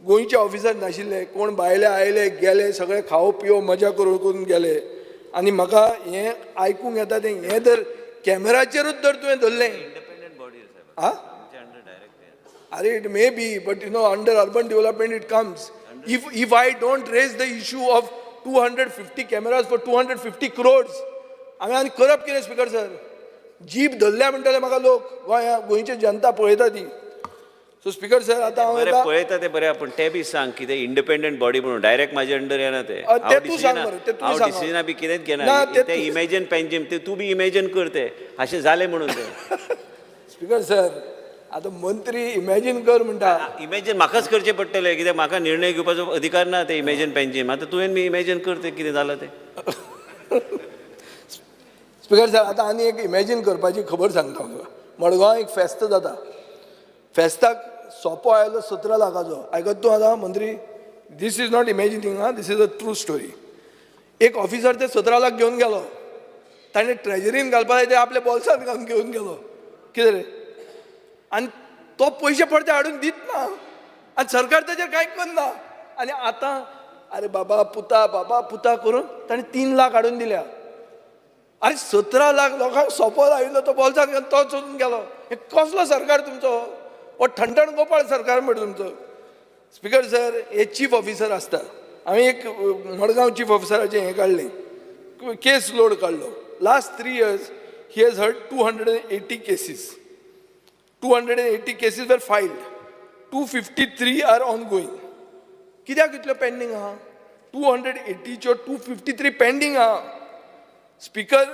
गोंयचे ऑफिसर नाशिल्ले कोण, भायले आयले, गेले, सगळे खावो पियो मजा करून करून गेले. आनी म्हाका हें आयकूंक येता तें, हें जर कॅमेराचेरूच जर तुवें धरलें इंडिपेंडंट बॉडी साहेब. आ आमच्या अंडर डायरेक्ट. अरे, it may be, but under urban development it comes. If I don't raise the issue of 250 cameras for 250 crores, हांवें आनी करप कितें स्पीकर सर? जीप धरल्या म्हणटले म्हाका लोक. गोंया गोंयची जनता पळयता ती. सो स्पीकर सर, आतां हांव बरें येता. पळयता ते बरें, पूण ते बी सांग कितें इंडिपेंडंट बॉडी म्हणून डायरेक्ट म्हाजे अंडर येना ते. ते तूं सांग मरे, ते तूं हांव सांग. डिसिजना बी कितेंच घेना. ना, ते ते इमॅजिन पेंजीम, ते तूं बी इमॅजिन कर, ते अशें जालें म्हणून ते. स्पीकर सर, आतां मंत्री इमॅजीन कर म्हणटा. इमॅजिन म्हाकाच करचें पडटलें, कित्याक म्हाका निर्णय घेवपाचो अधिकार ना. ते इमॅजिन पेंजीम, आतां तुवें बी इमॅजिन कर तें कितें जालां तें. स्पीकर सर, आतां आनी एक इमॅजीन करपाची खबर सांगता तुका. मडगांव एक फेस्त जाता. फेस्ताक सोपो आयलो 17 लाखाचो. आयकत तूं आतां मंत्री? This is not imagining, आं, this is a true story. एक ऑफिसर ते 17 लाख घेवन गेलो. ताणें ट्रेजरीन घालपा जाय, ते आपल्या बोल्सांत घालून घेवन गेलो. कितें रे? आनी तो पयशे परते हाडून दित ना आनी सरकार ताचेर कांय करना. आनी आतां अरे बाबा पुता, बाबा पुता करून ताणें 3 लाख हाडून दिल्या. अरे, 17 लाख लोकांक सोंपो लायिल्लो तो बोल्सांत घालून तो चोरून गेलो. हे कसलो सरकार तुमचो? हो ठणठण गोपाळ सरकार म्हणटा तुमचो. स्पीकर सर, हे चीफ ऑफिसर आसता. हांवें एक मडगांव चीफ ऑफिसराचें हें काडलें, केस लोड काडलो. Last 3 years he has heard 280 cases. 280 cases were filed, 253 are ongoing. कित्याक इतल्यो पेंडींग आहा? 280च्यो 253 पेंडींग आहा. Speaker,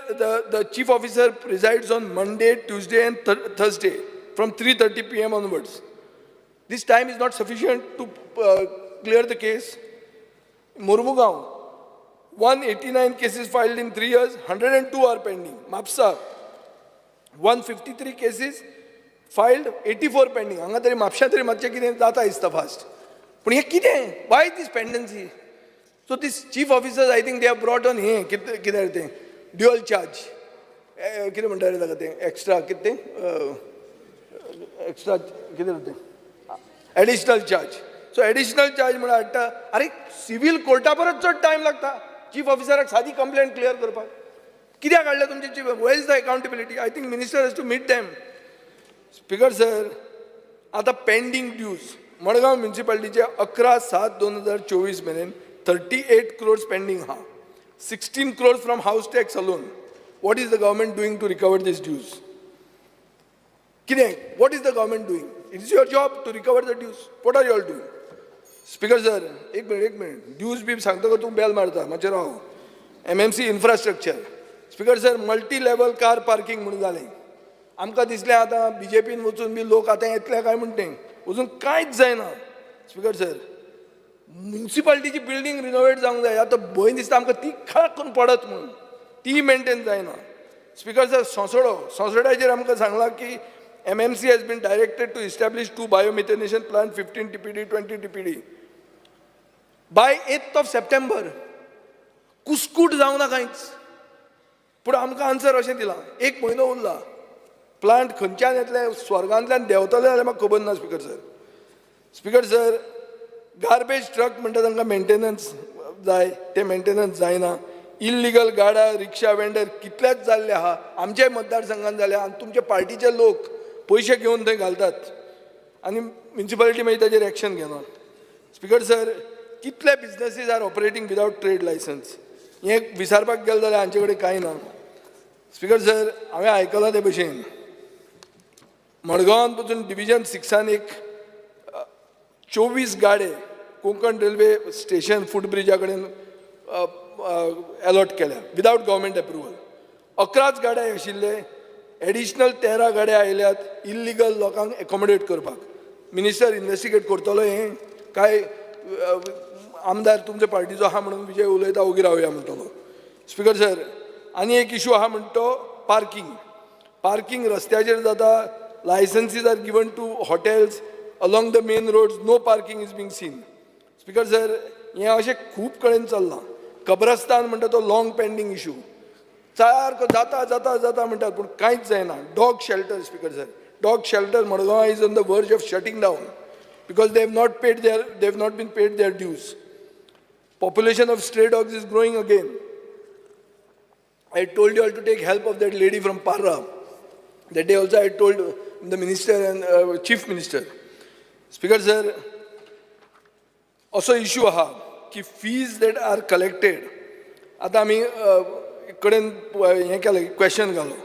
the chief officer presides on Monday, Tuesday and Thursday from 3:30 p.m. onwards. This time is not sufficient to clear the case. Mormugao, 189 cases filed in 3 years, 102 are pending. Mapsa, 153 cases filed, 84 pending. हांगा तरी म्हापशा तरी मातशें कितें जाता दिसता fast. पूण हें कितें? Why this pendency? So this chief officers, I think they have brought on हें कितें कितें तें ड्युअल चार्ज, कितें म्हणटा रे ताका तें, एक्स्ट्रा कितें तें, एक्स्ट्रा कितें तें, additional charge. So additional charge म्हणून हाडटा. आरे, सिवील कोर्टा परस चड टायम लागता चीफ ऑफिसराक सादी कंप्लेंट क्लियर करपाक. कित्याक हाडलें तुमचे chief? Where is the accountability? I think minister has to meet them. Speaker sir, आतां पेंडींग ड्यूज मडगांव म्युनिसिपालिटीचे 11/7/2024 मेरेन 38 crores pending आहा, 16 crores from house tax alone. What is the government doing to recover these dues? कितें, what is the government doing? It is your job to recover the dues. What are you all doing? Speaker sir, एक minute, एक minute. Dues बी सांगता तूं बेल मारता, मातशें राव. MMC infrastructure, Speaker sir, multi level car parking म्हणून जालें. आमकां दिसलें आतां बीजेपीन वचून बी लोक आतां येतले काय म्हण, तें वचून कांयच जायना. स्पीकर सर, म्युन्सिपालिटीची बिल्डींग रिनोवेट जावंक जाय. आतां भंय दिसता आमकां ती खळक करून पडत म्हणून, ती मेंटेन जायना. स्पीकर सर, सोंसडो, सोंसड्याचेर आमकां सांगलां की MMC has been directed to establish two biomethanation plant, 15 TPD, 20 TPD, by 8th of September. कुस्कूट जावना कांयच. पूण आमकां आन्सर अशें दिलां, एक म्हयनो उरला. प्लांट खंयच्यान येतले, स्वर्गांतल्यान देंवतले जाल्यार म्हाका खबर ना. Speaker sir, Speaker sir, garbage truck म्हणटा तांकां मेंटेनन्स जाय, ते मेंटेनन्स जायना. इल्लिगल गाडा रिक्षा वेंडर कितलेच जाल्ले आहा. आमच्याय मतदारसंघात जाले आनी तुमचे पार्टीचे लोक पयशे घेवन थंय घालतात आनी म्युन्सिपालिटी मागीर ताजेर एक्शन घेना. स्पीकर सर, कितले businesses are operating without trade licence हें विचारपाक गेलें जाल्यार हांचे कडेन कांय ना. स्पीकर सर, हांवें आयकलां ते भशेन मडगांवान पसून डिविजन सिक्सान एक 24 गाडे कोंकण रेल्वे स्टेशन फूट ब्रिजा कडेन अलॉट केल्या विदावट गव्हर्मेंट एप्रुवल. 11च गाडे आशिल्ले, एडिशनल 13 गाडे आयल्यात इल्लिगल लोकांक एकोमोडेट करपाक. मिनिस्टर इन्वेस्टिगेट करतलो हें काय आमदार तुमच्या पार्टीचो आहा म्हणून विजय उलयता, ओगी रावया म्हणटलो? स्पीकर सर, आनी एक इशू आहा म्हणटा तो पार्कींग. पार्कींग रस्त्याचेर जाता. Licenses are given to hotels along the main roads. No parking is being seen. Speaker sir, हें अशें खूब कडेन चल्लां. कब्रस्तान म्हणटा तो लाँग पेंडींग इशू. सारको जाता जाता जाता म्हणटात, पूण कांयच जायना. Dog shelter, Speaker sir, dog shelter Madgaon is on the verge of shutting down because they have not been paid their dues. Population of stray dogs is growing again. I told you all to take help of that lady from Parra. That day also I told the minister and chief minister. Speaker sir, असो issue आहा की fees that are collected, आतां आमी कडेन हें केलें, question घालो,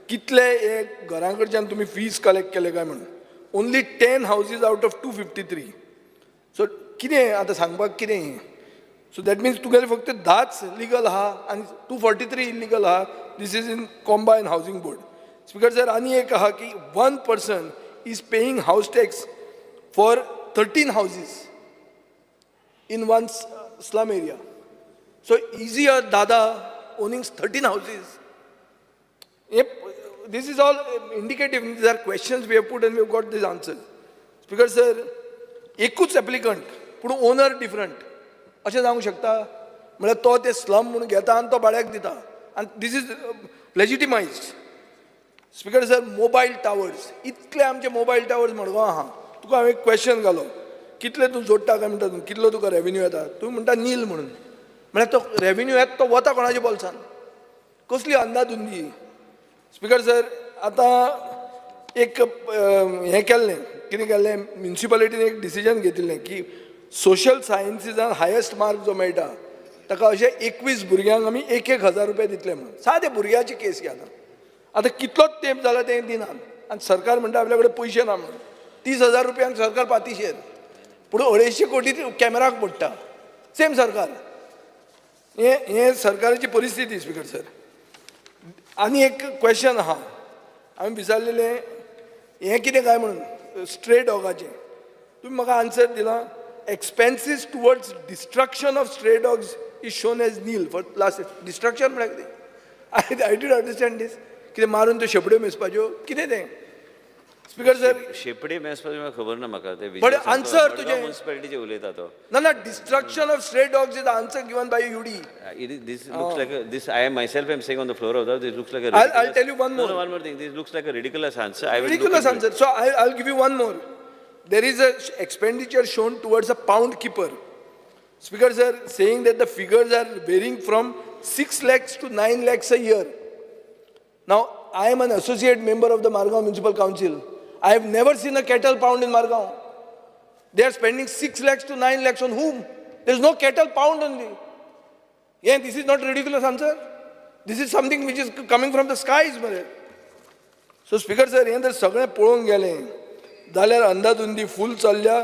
कितले हे घरां कडच्यान तुमी फीज कलेक्ट केले काय म्हणून. Only 10 houses out of 253. So कितें आतां सांगपाक कितें हें? सो that means तुगेले फक्त 10च लिगल आहा आनी 243 इलिगल आहा. This is in combine housing board. Speaker sir, आनी एक आहा की one person is paying house tax for 13 houses in one slum area. So is your dada owning 13 houses? Yep, this is all indicative. These are questions we have put and we have got these answers. Speaker sir, एकूच applicant पूण owner different, अशें जावंक शकता? म्हळ्यार तो ते slum म्हणून घेता आनी तो भाड्याक दिता आनी this is legitimized. Speaker sir, mobile towers, इतले आमचे मोबायल टावर्स मडगांव आहा. तुका हांवें एक क्वेश्चन घालो, कितले तूं जोडटा काय म्हणटा, तूं कितलो तुका रेवेन्यू येता? तूं म्हणटा नील म्हणून. म्हळ्यार तो रेवेन्यू येता तो वता कोणाच्या बोल्सान? कसली अंदाधुंदी. स्पीकर सर, आतां एक हें केल्लें, कितें केल्लें, म्युनिसिपालिटीन एक डिसिजन घेतिल्लें की सोशल सायन्सीसान हायस्ट मार्क जो मेळटा ताका अशे 21 भुरग्यांक आमी एक एक हजार रुपया दितले म्हणून. सादे भुरग्याची केस घे. आतां आतां कितलोच तेंप जाला तें दिनात आनी सरकार म्हणटा आपल्या कडेन पयशे ना म्हणून. 30,000 रुपयांक सरकार पातिशेर, पूण 250 कोटी कॅमेराक पडटा सेम सरकार. हें हें सरकाराची परिस्थिती. स्पीकर सर, आनी एक क्वेश्चन आहा, हांवें विचारलेलें हें कितें काय म्हणून स्ट्रे डॉगाचें. तुमी म्हाका आन्सर दिला, expenses towards destruction of stray dogs is shown as nil for last. Destruction म्हळ्यार कितें? I didn't understand this. कितें मारून त्यो शेपड्यो मेजपाच्यो, कितें तें, स्पीकर सर? शेपडी मेजपाचें म्हाका खबर ना म्हाका ते. But answer तुजें- म्युनिसिपालिटीचे उलयता तो. ना ना, destruction of stray dogs is answer given by UD. This looks like a, this I myself am saying on the floor of the, this looks like a I'll tell you one No, more. No, one more thing. This looks like a ridiculous answer. I will look Ridiculous into it. Answer. So I'll give you one more. There is a expenditure shown towards a pound keeper. Speaker sir, saying that the figures are varying from 6 lakhs to 9 lakhs a year. Now, I am an associate member of the Margao Municipal Council. I have never seen a cattle pound in Margao. They are spending 6 lakhs to 9 lakhs on whom? There is no cattle pound only. हें, this is not ridiculous answer. This is something which is coming from the skies मरे. So speaker sir, हें जर सगळें पळोवंक गेलें जाल्यार अंदाधुंदी फूल चल्ल्या.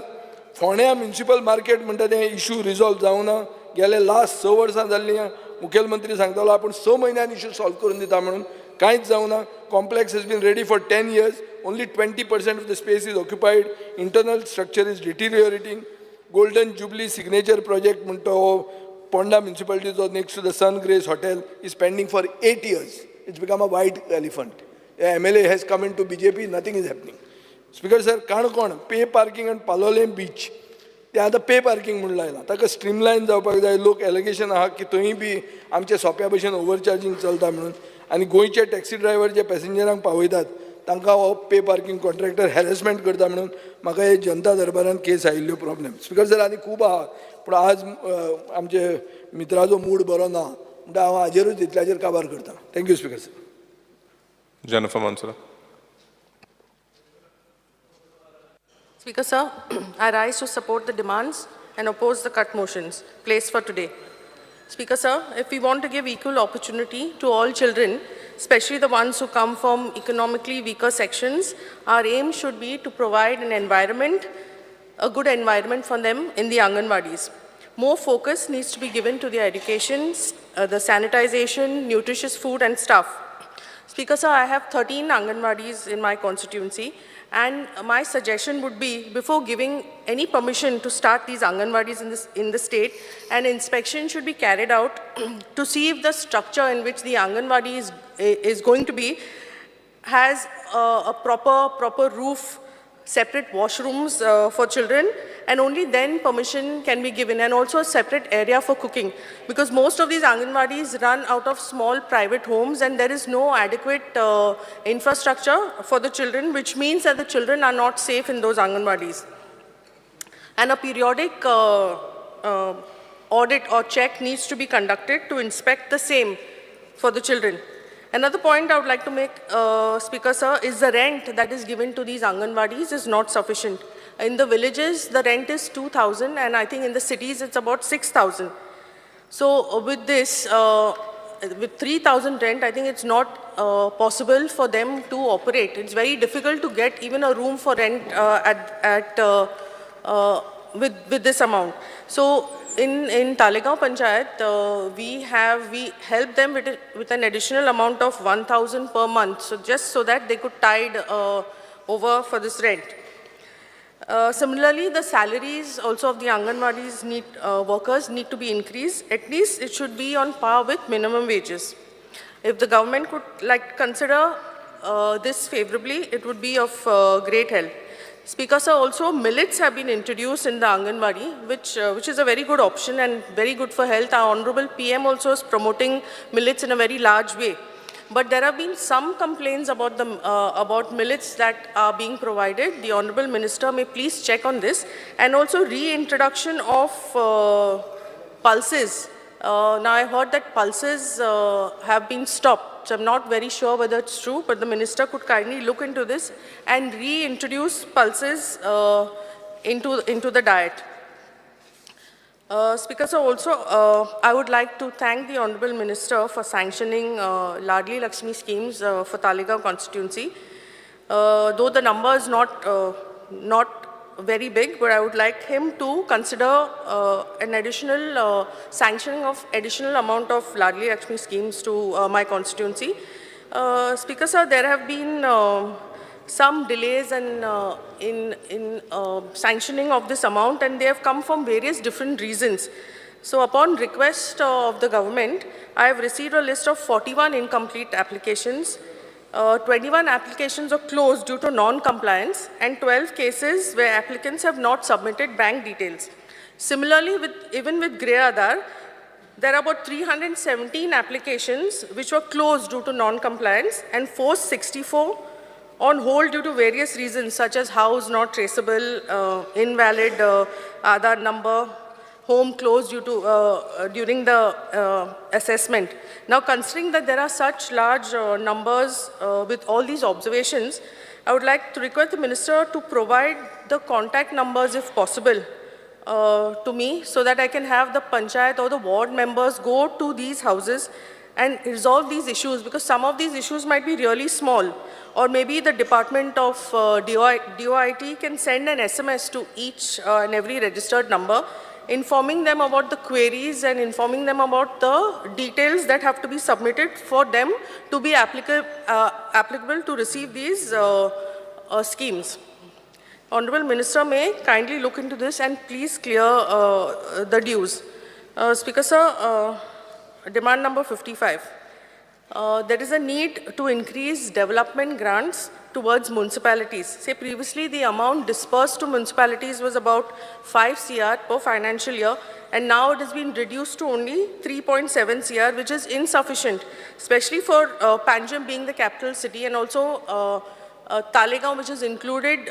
फोंड्या म्युनिसिपल मार्केट म्हणटा तें इशू रिजॉल्व जावना. गेले लास्ट 6 वर्सां जाल्लीं. मुखेलमंत्री सांगतालो आपूण 6 म्हयन्यान इशू सॉल्व करून दिता म्हणून, कांयच जावना. Complex has been ready for 10 years. Only 20% of the space is occupied. Internal structure is deteriorating. Golden Jubilee signature project म्हणटा हो Ponda म्युनिसिपालिटीचो, next to the Sun Grace Hotel, is pending for 8 years. It's become a white elephant. MLA has come into BJP, nothing is happening. Speaker sir, Canacona pay parking and Palolem beach, ते आतां pay parking म्हूण लायलां. ताका स्ट्रीमलायन जावपाक जाय. लोक allegation आहा की थंय बी आमच्या सोंप्या भशेन ओवरचार्जींग चलता म्हणून. आनी गोंयचे टॅक्सी ड्रायव्हर जे पॅसेंजरांक पावयतात तांकां हो पे पार्किंग कॉन्ट्रॅक्टर हॅरेसमेंट करता म्हणून म्हाका हे जनता दरबारान केस आयिल्ल्यो प्रॉब्लेम. स्पीकर सर, आनी खूब आहा, पूण आज आमचे मित्राचो मूड बरो ना म्हणटा हांव हाजेरूच इतल्याचेर काबार करता. Thank you, Speaker sir. Jennifer Monserrate. Speaker, sir, I rise to support the demands and oppose the cut motions placed for today. Speaker, sir, if we want to give equal opportunity to all children, especially the ones who come from economically weaker sections, our aim should be to provide an environment, a good environment for them in the Anganwadis. More focus needs to be given to their education, the sanitization, nutritious food and stuff. Speaker, sir, I have 13 Anganwadis in my constituency, and my suggestion would be, before giving any permission to start these Anganwadis in the state, an inspection should be carried out to see if the structure in which the Anganwadi is going to be has a proper roof, separate washrooms for children, and only then permission can be given, and also a separate area for cooking. Because most of these Anganwadis run out of small private homes, and there is no adequate infrastructure for the children, which means that the children are not safe in those Anganwadis. And a periodic audit or check needs to be conducted to inspect the same for the children. Another point I would like to make, Speaker sir, is the rent that is given to these Anganwadis is not sufficient. In the villages, the rent is 2,000, and I think in the cities it's about 6,000. So with this, with 3,000 rent, I think it's not possible for them to operate. It's very difficult to get even a room for rent at with this amount. So in Talegaon Panchayat, we help them with an additional amount of 1,000 per month, so just so that they could tide over for this rent. Similarly, the salaries also of the Anganwadis workers need to be increased. At least it should be on par with minimum wages. If the government could like consider this favorably, it would be of great help. Speaker sir, also millets have been introduced in the Anganwadi, which is a very good option and very good for health. Our Honorable PM also is promoting millets in a very large way. But there have been some complaints about millets that are being provided. The Honorable Minister may please check on this. And also reintroduction of pulses. Now I heard that pulses have been stopped. So I'm not very sure whether it's true, but the minister could kindly look into this and reintroduce pulses into the diet. Speaker sir, also, I would like to thank the Honorable Minister for sanctioning Ladli Lakshmi schemes for Talegaon constituency. Though the number is not very big, but I would like him to consider an additional sanctioning of additional amount of Ladli Lakshmi schemes to my constituency. Speaker sir, there have been some delays and in sanctioning of this amount, and they have come from various different reasons. So upon request of the government, I have received a list of 41 incomplete applications. 21 applications are closed due to non-compliance, and 12 cases where applicants have not submitted bank details. Similarly, even with Griha Aadhar, there are about 317 applications which were closed due to non-compliance and 464 on hold due to various reasons such as house not traceable, invalid Aadhaar number, home closed due to during the assessment. Now, considering that there are such large numbers with all these observations, I would like to request the minister to provide the contact numbers if possible to me so that I can have the panchayat or the ward members go to these houses and resolve these issues, because some of these issues might be really small, or maybe the department of DOIT can send an SMS to each and every registered number, informing them about the queries and informing them about the details that have to be submitted for them to be applicable to receive these schemes. Honorable Minister may kindly look into this and please clear the dues. Speaker sir, demand number 55. There is a need to increase development grants towards municipalities. Say previously the amount dispersed to municipalities was about 5 CR per financial year, and now it has been reduced to only 3.7 CR, which is insufficient, especially for Panjim being the capital city, and also Taleigao, which is included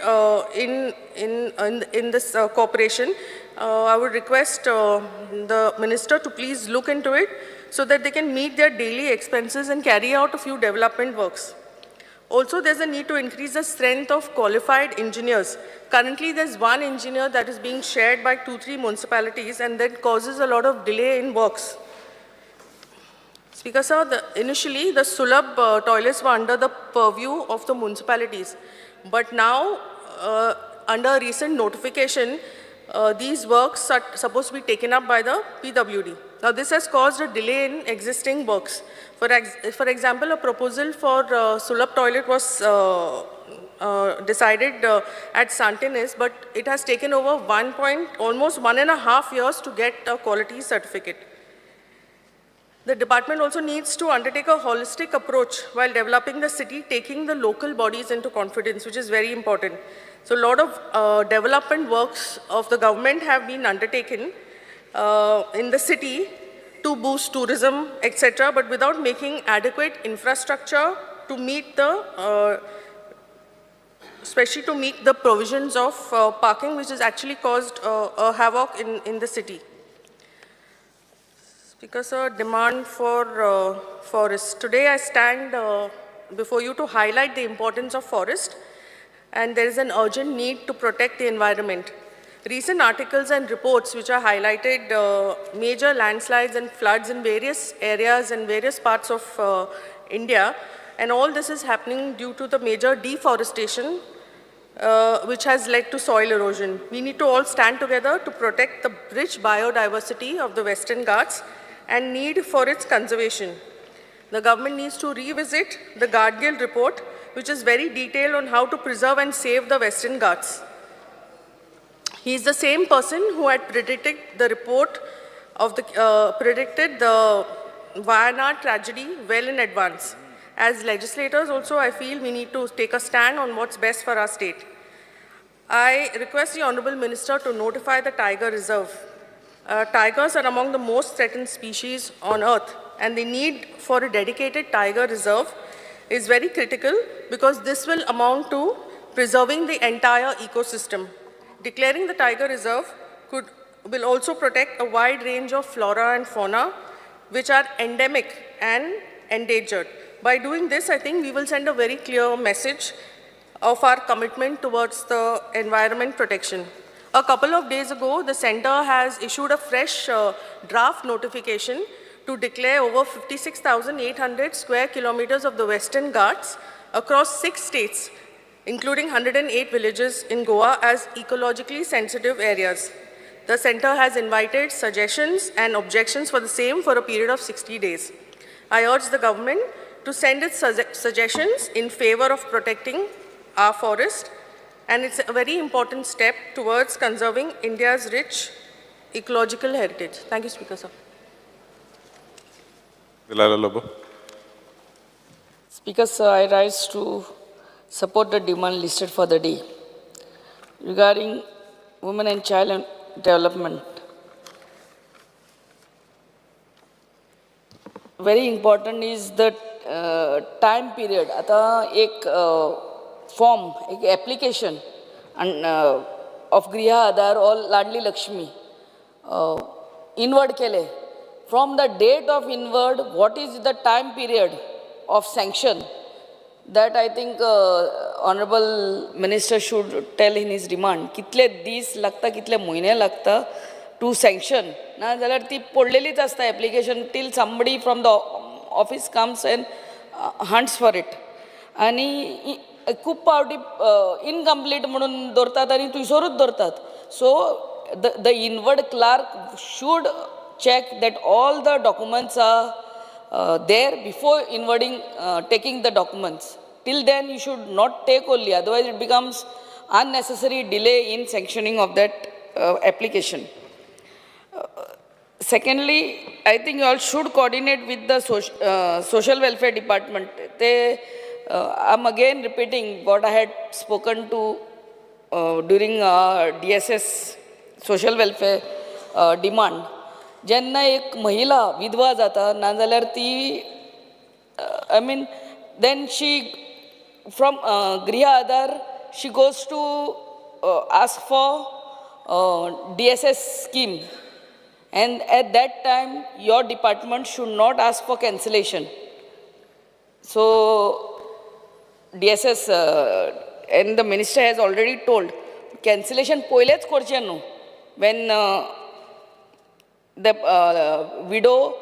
in this corporation. I would request the minister to please look into it so that they can meet their daily expenses and carry out a few development works. Also, there's a need to increase the strength of qualified engineers. Currently, there's one engineer that is being shared by 2-3 municipalities, and that causes a lot of delay in works. Speaker sir, initially the Sulabh toilets were under the purview of the municipalities. But now, under recent notification, these works are supposed to be taken up by the PWD. Now, this has caused a delay in existing works. For example, a proposal for Sulabh toilet was decided at Santinez, but it has taken over almost 1.5 years to get a quality certificate. The department also needs to undertake a holistic approach while developing the city, taking the local bodies into confidence, which is very important. So a lot of development works of the government have been undertaken in the city to boost tourism, etc., but without making adequate infrastructure to meet the, especially to meet the provisions of parking, which has actually caused a havoc in the city. Speaker sir, demand for forests. Today I stand before you to highlight the importance of forest, and there is an urgent need to protect the environment. Recent articles and reports which are highlighted major landslides and floods in various areas and various parts of India, and all this is happening due to the major deforestation which has led to soil erosion. We need to all stand together to protect the rich biodiversity of the Western Ghats and need for its conservation. The government needs to revisit the Gadgil report, which is very detailed on how to preserve and save the Western Ghats. He is the same person who had predicted the report of the predicted the Wayanad tragedy well in advance. As legislators also, I feel we need to take a stand on what's best for our state. I request the Honorable Minister to notify the Tiger Reserve. Tigers are among the most threatened species on earth, and the need for a dedicated tiger reserve is very critical because this will amount to preserving the entire ecosystem. Declaring the tiger reserve will also protect a wide range of flora and fauna which are endemic and endangered. By doing this, I think we will send a very clear message of our commitment towards the environment protection. A couple of days ago, the center has issued a fresh draft notification to declare over 56,800 square kilometers of the Western Ghats across 6 states, including 108 villages in Goa, as ecologically sensitive areas. The center has invited suggestions and objections for the same for a period of 60 days. I urge the government to send its suggestions in favor of protecting our forest, and it's a very important step towards conserving India's rich ecological heritage. Thank you, Speaker, sir. Delilah Lobo. Speaker, sir, I rise to support the demand listed for the day regarding women and child development. Very important is the time period. आता एक form, एक application of Griha Aadhar or Ladli Lakshmi inward केले. From the date of inward, what is the time period of sanction? That I think honourable minister should tell in his demand कितले दीस लागता, कितले म्हयने लागता two sanction. ना जाल्यार ती पडलेलीच आसता application till somebody from the office comes and hunts for it. आनी खूब फावटी इनकम्प्लीट म्हणून दवरतात आनी थंयसरूच दवरतात. So the inward clerk should check that all the documents are there before inwarding, taking the documents. Till then you should not take only, otherwise it becomes unnecessary delay in sanctioning of that application. Secondly, I think you all should coordinate with the social welfare department. I'm again repeating what I had spoken to during DSS social welfare demand. जेन्ना एक महिला विधवा जाता, नाजाल्यार ती, I mean, then she from Griha Aadhaar she goes to ask for DSS scheme, and at that time your department should not ask for cancellation. So DSS and the minister has already told, cancellation पयलेच करचें न्हू when the widow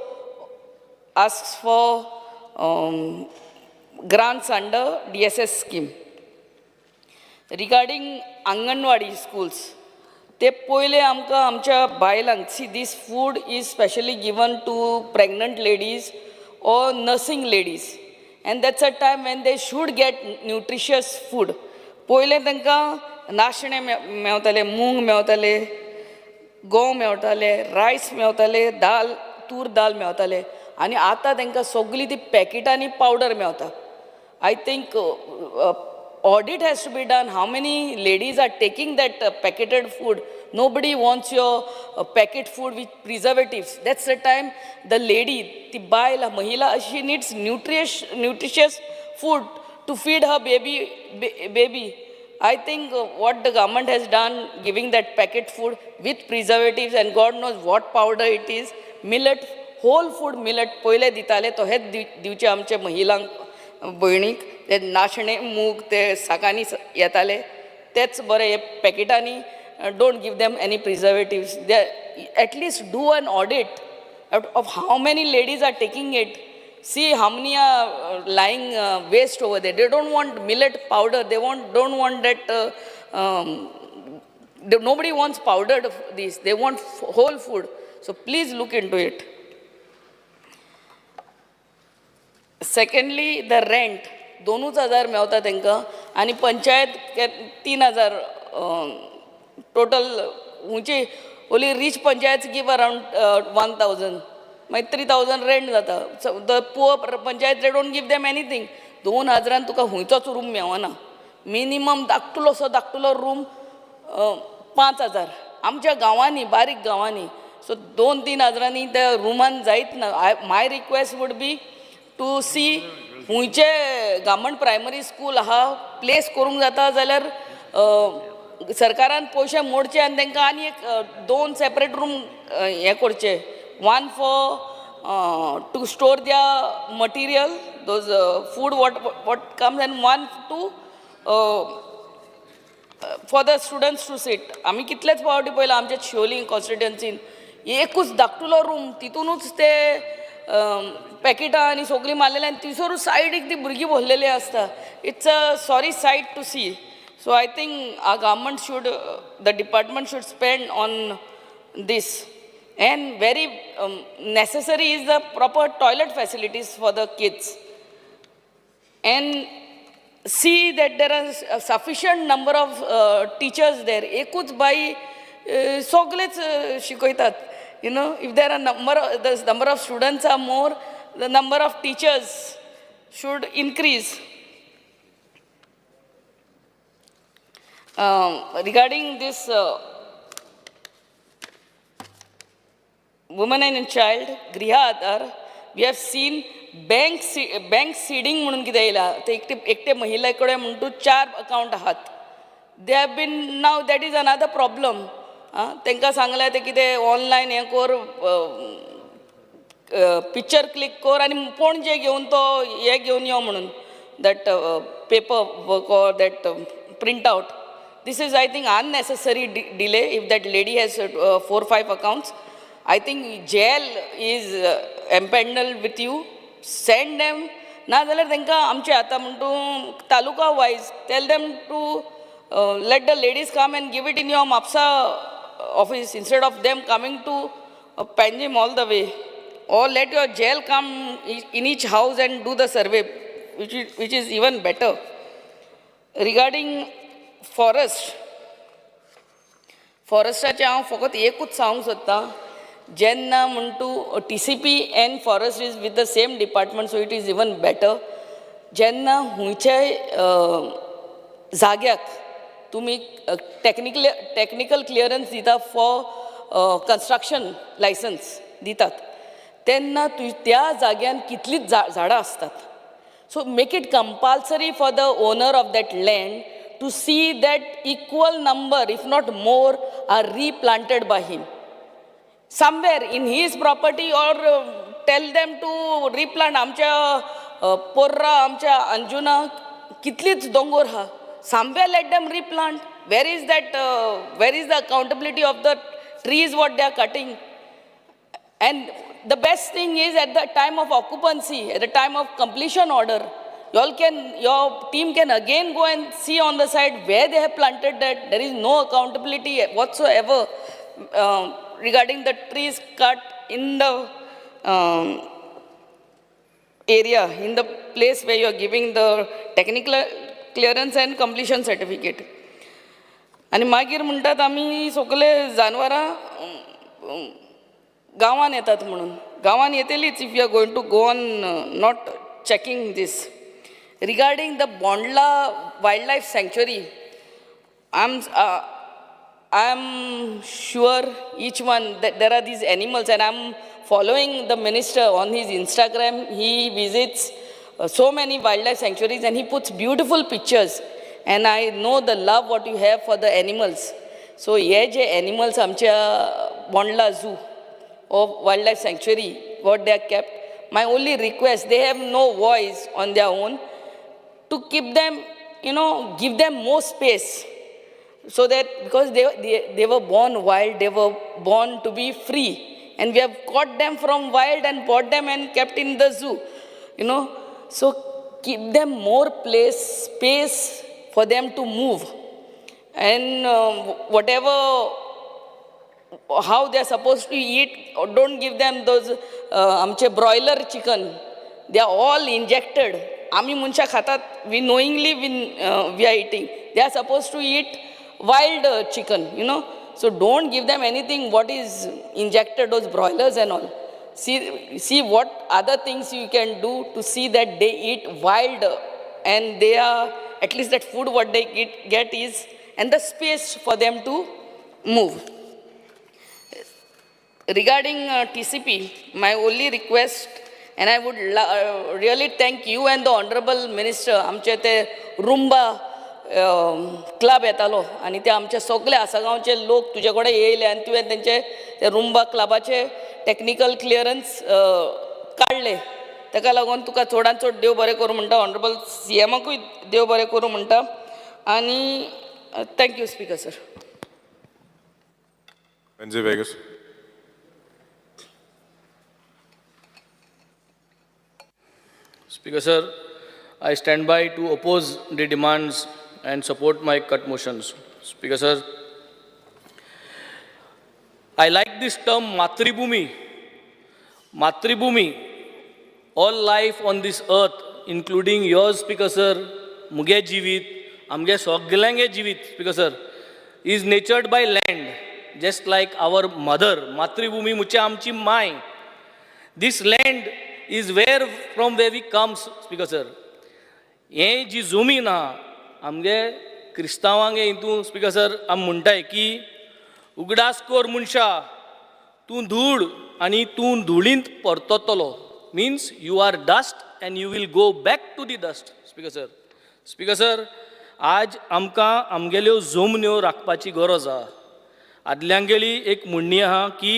asks for grants under DSS scheme. Regarding anganwadi schools, ते पयले आमकां आमच्या बायलांक, see, this food is specially given to pregnant ladies or nursing ladies, and that's a time when they should get nutritious food. पयलें तांकां नाशणे मेवताले, मूंग मेवताले, गंव मेवताले, rice मेवताले, दाल, तूर दाल मेवताले आनी आतां तांकां सगळी ती पॅकेटांनी पावडर मेवता. I think audit has to be done, how many ladies are taking that packeted food. Nobody wants your packet food with preservatives. That's the time the lady, ती बायल, महिला, she needs nutritious food to feed her baby. I think what the government has done, giving that packet food with preservatives and God knows what powder it is, millet, whole food millet पयले दिताले, तो हेच दिवचे आमचे महिलांक, भयणीक. ते नाशणे, मूग ते साकांनी येताले, तेच बरे. हे पॅकेटांनी, don't give them any preservatives. They at least do an audit of how many ladies are taking it. See how many are lying waste over there. They don't want millet powder. They want don't want that. Nobody wants powdered this. They want whole food. So please look into it. Secondly, the rent. दोनूच हजार मेवता तांकां आनी panchayat 3000 total. खंयची only rich panchayat give around 1000, मागीर 3000 rent जाता. The poor panchayat, they don't give them anything. 2000न तुका खंयचोच रूम मेवना. मिनिमम धाकटुलोसो धाकटुलो रूम 5000 आमच्या गांवांनी, बारीक गांवांनी. सो 2-3 हजारांनी त्या रुमान जायत ना. I my request would be to see खंयचे गव्हर्मेंट प्रायमरी स्कूल आहा, प्लेस करूंक जाता जाल्यार सरकारान पयशे मोडचे आनी तांकां आनी एक दोन सेपरेट रूम हें करचे, one for to store their material, those food what comes, and one to for the students to sit. आमी कितलेच फावटी पळयलां आमच्या शिवोली कॉन्स्टिट्युएन्सीन, एकूच धाकटुलो रूम, तितूनूच ते पॅकेटां आनी सगळीं मारलेलीं आनी थंयसरूच सायडीक ती भुरगीं बसलेली आसता. It's a sorry sight to see. So I think our government should, the department should spend on this. And very necessary is the proper toilet facilities for the kids, and see that there are a sufficient number of teachers there. एकूच बाई सगळेच शिकयतात. If there are number of, the number of students are more, the number of teachers should increase. Regarding this women and child Griha Aadhaar, we have seen bank seeding म्हणून कितें येयला. ते एकटे एकटे महिले कडेन म्हण तूं चार अकावंट आहात. They have been, now that is another problem. आं, तांकां सांगलें तें कितें ऑनलायन हें कर, पिक्चर क्लिक कर आनी पणजे घेवन तो हें घेवन यो म्हणून. that paper work or that print out. This is, I think, unnecessary delay if that lady has 4 5 accounts. I think jail is empanelled with you. Send them. ना जाल्यार तांकां आमचे आतां म्हण तूं taluka wise tell them to let the ladies come and give it in your Mapusa office instead of them coming to Panjim all the way, or let your jail come in each house and do the survey, which is even better. Regarding forest, फॉरेस्टाचें हांव फकत एकूच सांगूंक सोदतां, जेन्ना म्हण तूं TCP and forest is with the same department, so it is even better. जेन्ना खुंयच्याय जाग्याक तुमी टॅक्निकल क्लियरन्स दिता, फॉर कन्स्ट्रक्शन लायसन्स दितात, तेन्ना तुय त्या जाग्यान कितलींच झाडां आसतात. So make it compulsory for the owner of that land to see that equal number, if not more, are replanted by him somewhere in his property, or tell them to replant. आमच्या पोर्रा, आमच्या अंजुना कितलीच दोंगोर आहा. Somewhere let them replant. Where is the accountability of the trees what they are cutting? And the best thing is, at the time of occupancy, at the time of completion order, your team can again go and see on the site where they have planted that. There is no accountability whatsoever regarding the trees cut in the area, in the place where you are giving the technical clearance and completion certificate. आनी मागीर म्हणटात आमी सगळे जानवरां गांवान येतात म्हणून. गांवान येतलीच if you are going to go on not checking this. Regarding the Bondla wild life sanctuary, I am sure each one that there are these animals, and I'm following the minister on his Instagram. He visits so many wildlife sanctuaries and he puts beautiful pictures. And I know the love what you have for the animals. So hey J animals आमच्या Bondla zoo or wildlife sanctuary, what they are kept, my only request, they have no voice on their own, to keep them, give them more space so that, because they were born wild, they were born to be free. And we have caught them from wild and bought them and kept in the zoo. So keep them more place, space for them to move. And whatever, how they are supposed to eat, or don't give them those आमचे broiler chicken. They are all injected. आमी मनशां खातात, we knowingly we are eating. They are supposed to eat wild chicken. So don't give them anything what is injected, those broilers and all. See what other things you can do to see that they eat wild and they are, at least that food what they get is, and the space for them to move. Regarding TCP, my only request, and I would really thank you and the Honorable Minister, आमचे ते रुंबा club येतालो आनी ते आमचे सगळे आसगांवचे लोक तुजे कडेन येयले आनी तुवें तेंचे ते रुंबा क्लबाचे टॅक्निकल क्लियरन्स काडले. ताका लागून तुका चडान चड देव बरें करूं म्हणटा, ऑनरेबल सी एमाकूय देव बरें करूं म्हणटा आनी thank you, Speaker sir. Venzy Viegas. Speaker sir, I stand by to oppose the demands and support my cut motions. Speaker sir, I like this term Matribhumi. Matribhumi, all life on this earth, including yours, Speaker sir, मुगे जिवीत, आमगे सगल्यांगे जिवीत, Speaker sir, is nurtured by land, just like our mother. Matribhumi मुचे आमची my. This land is where from where we comes, Speaker sir. हें जी जमीन आहा आमगे क्रिस्तांवांगे हितून, स्पिकर सर, आमी म्हणटाय की उगडास कर मनशा, तूं धूळ आनी तूं धुळींत परततलो, means you are dust and you will go back to the dust, Speaker sir. Speaker sir, आज आमकां आमगेल्यो जमन्यो राखपाची गरज आहा. आदल्यांगेली एक म्हणणी आहा की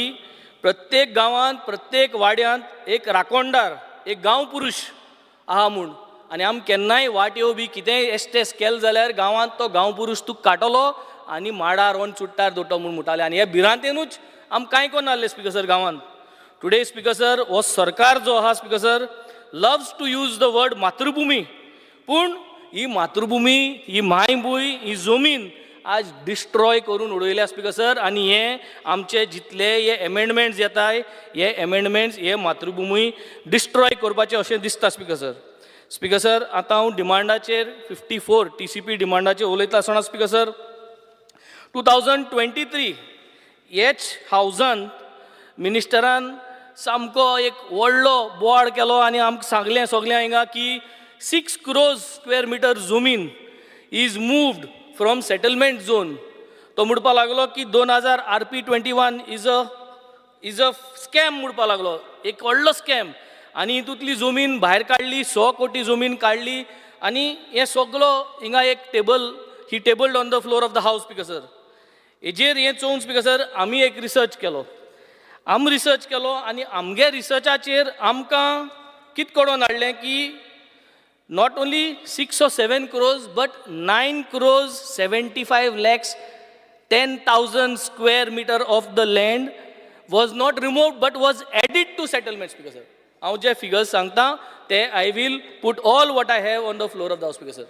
प्रत्येक गांवांत, प्रत्येक वाड्यांत एक राखणदार, एक गांव पुरूश आहा म्हूण. आनी आम केन्नाय वाटयो बी कितेंय एस्टेस केलें जाल्यार गांवांत तो गांव पुरूश तुका काडटलो आनी माडार वन चुट्टार दोडटलो म्हूण म्हणटाले आनी ह्या भिरांतेनूच आम कांय कोन्नासले स्पीकर सर गांवांत. टुडे स्पीकर सर, हो सरकार जो आहा speaker sir loves to use the word Matrubhumi, पूण ही मातृभुमी, ही मायभूंय, ही जमीन आज डिस्ट्रॉय करून उडयल्या स्पीकर सर. आनी हे आमचे जितले हे एमेंडमेंट्स येताय, हे एमेंडमेंट्स हे मातृभुमी डिस्ट्रॉय करपाचे अशें दिसता स्पीकर सर. स्पीकर सर, आतां हांव डिमांडाचेर 54 TCP डिमांडाचेर उलयता आसतना स्पीकर सर, 2023 हेच हावजान मिनिस्टरान सामको एक व्हडलो बोवाळ केलो आनी आमकां सांगलें सगळ्यां हिंगा की 6 crores square meter जमीन is moved from settlement zone. तो म्हणपा लागलो की 2000 RP 21 is a scam म्हणपा लागलो, एक व्हडलो स्कॅम. आनी हितूंतली जमीन भायर काडली, 100 कोटी जमीन काडली आनी हें सगलो हिंगा एक table he tabled on the floor of the house, speaker sir. हेजेर हें चोवन स्पीकर सर, आमी एक रिसर्च केलो. आम रिसर्च केलो आनी आमगे रिसर्चाचेर आमकां कित कळोन हाडलें की not only 6 or 7 crores but 9 crores 75 lakhs 10,000 square meter of the land was not removed but was added to settlement, speaker sir. हांव जे फिगर्स सांगता ते I will put all what I have on the floor of the house, speaker sir.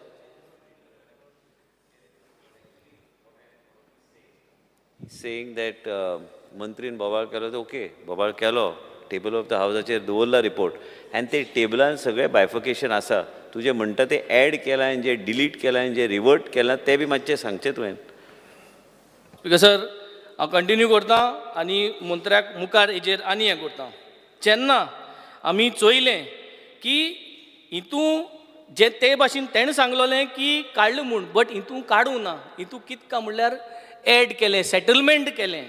Saying that मंत्रीन बोवाळ केलो तर okay, बोवाळ केलो, table of the हावजाचेर दवरला report आनी ते टेबलान सगळें बायफर्केशन आसा. तुजें म्हणटा तें एड केलां आनी जें डिलीट केलां आनी जें रिवर्ट केलां तें बी मातशें सांगचें तुवें. स्पीकर सर, हांव कंटिन्यू करता आनी मंत्र्याक मुखार हेजेर आनी हें करता. जेन्ना आमी चोयलें की हितू जे ते भाशेन तेणें सांगलोलें की काडलें म्हूण, बट हितू काडूं ना. हितू कितका म्हणल्यार एड केलें, सेटलमेंट केलें.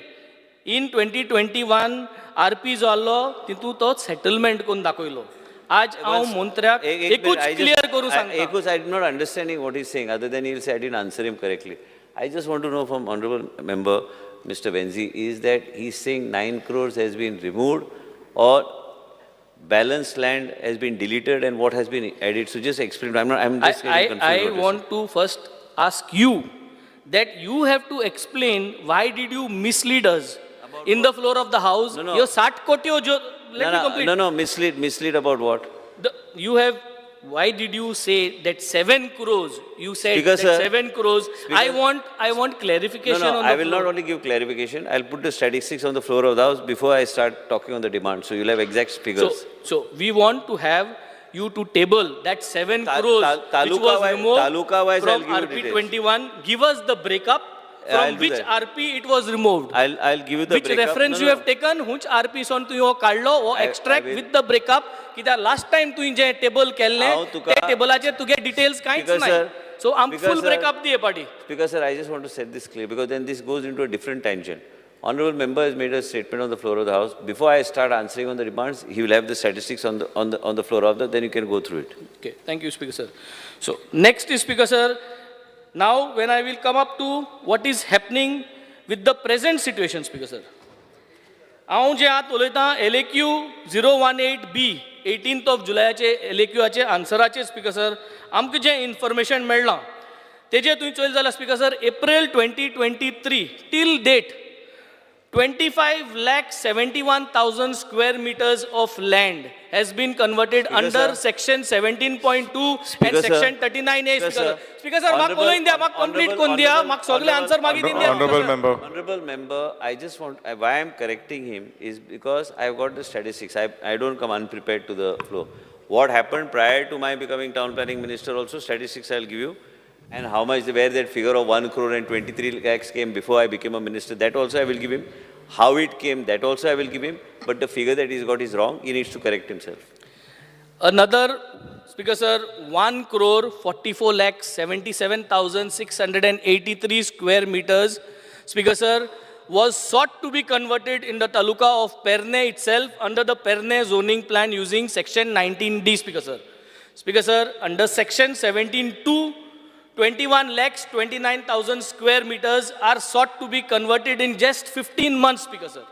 इन 2021 RP जो आहलो तितू तो सेटलमेंट करून दाखयलो. आज हांव मंत्र्याक एकूच क्लियर करूं सांगता. एकूच, I am not understanding what he's saying, other than he'll say I didn't answer him correctly. I just want to know from honourable member Mr. Venzi is that he's saying 9 crores has been removed or balanced land has been deleted and what has been added. So just explain. I'm not, I'm just I, getting confused I what you're want to first ask you that you have to explain why did you mislead us in the floor of the house. No, no. Your 60 कोट्यो जो, let saying. Me No, complete. No, mislead about what? You have, why did you say that 7 crores? You said Speaker, that sir, 7 crores. I want clarification No, on I the will floor. Not only give clarification, I'll put the statistics on the floor of the house before I start talking on the demand. So you'll have exact figures. So we want to have you to table that 7 crores which taluka was removed taluka wise from I'll give you RP details. 21. Give us the breakup I'll from do which that. RP it was removed. I'll give you the which breakup. Reference No, you no. have taken, which RP सोन तुवें हो काडलो हो I extract will- with the breakup. कित्याक last time तुवें जें table केल्लें हांव तुका- ते टेबलाचेर तुगे डिटेल्स कांयच Speaker ना. sir, सो आमकां Speaker फूल sir, breakup दी पाटी. Speaker sir, I just want to set this clear because then this goes into a different tangent. Honorable member has made a statement on the floor of the house. Before I start answering on the demands, he will have the statistics on the floor of the, then you can go through it. Okay, thank you, Speaker sir. So, next is, Speaker sir, now when I will come up to what is happening with the present situation, Speaker sir. हांव जे आतां उलयतां LAQ 018B 18th of जुलयाचे एलएक्यूचे आन्सराचे. Speaker sir, आमकां जें information मेळ्ळां तेजें तुवें चोयलें जाल्यार speaker sir, April 2023 till date 25,71,000 square meters of land has been converted Speaker under sir. Section 17.2 and Speaker sir. Section 39A. Speaker Speaker sir. sir. Speaker sir, म्हाका उलोवन दिया, म्हाका complete कोन्न दिया, म्हाका सगळे answer मागीर दिवन दिया. Honorable member. Honorable member, I just want, why I'm correcting him is because I've got the statistics. I don't come unprepared to the floor. What happened prior to my becoming town planning minister also, statistics I'll give you. And how much, where that figure of 1 crore and 23 lakhs came before I became a minister, that also I will give him. How it came, that also I will give him. But the figure that he's got is wrong. He needs to correct himself. Another, Speaker sir, 1 crore 44 lakh 77,683 square meters, Speaker sir, was sought to be converted in the taluka of Perne itself under the Perne zoning plan using section 19D, Speaker sir. Speaker sir, under section 17.2, 21 lakhs 29,000 square meters are sought to be converted in just 15 months, Speaker sir.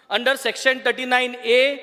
Under section 39A,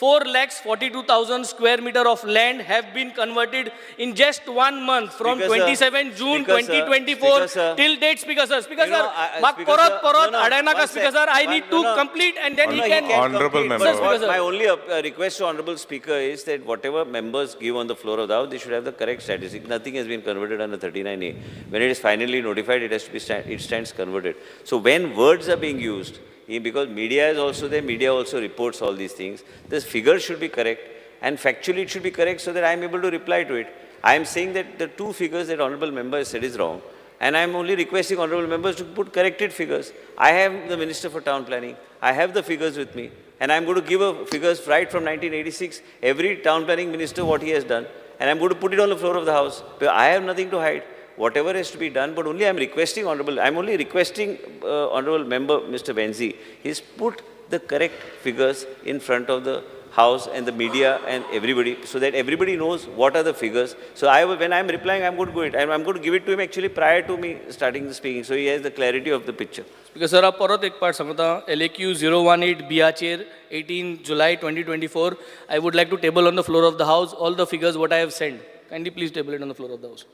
4,42,000 square meter of land have been converted in just one month from Speaker, sir. 27 June Speaker, sir. 2024 Speaker, sir. till date, Speaker sir. Speaker You know, sir, I- म्हाका Speaker परत sir, परत no, no, अडयनाका one Speaker sec. sir. I One- need no, to no. complete and then No, he no, can. Honorable complete, member. but Sir, Speaker, sir. My only request to honorable speaker is that whatever members give on the floor of the house, they should have the correct statistic. Nothing has been converted under 39A. When it is finally notified, it has to be it stands converted. So when words are being used, because media is also there, media also reports all these things. This figure should be correct, and factually it should be correct so that I am able to reply to it. I am saying that the two figures that honorable member has said is wrong. And I am only requesting honorable members to put corrected figures. I have the Minister for Town Planning. I have the figures with me. And I am going to give a figures right from 1986, every town planning minister what he has done. And I am going to put it on the floor of the house. But I have nothing to hide. Whatever has to be done, but only I am requesting honorable, I am only requesting honorable member Mr. Venzi, he's put the correct figures in front of the house and the media and everybody, so that everybody knows what are the figures. So I, when I'm replying, I'm going to go it. I'm going to give it to him actually prior to me starting the speaking, so he has the clarity of the picture. Speaker sir, हांव परत एक पाट सांगता, LAQ 018 बियाचेर 18 July 2024, I would like to table on the floor of the house all the figures what I have send. Kindly please table it on the floor of the house.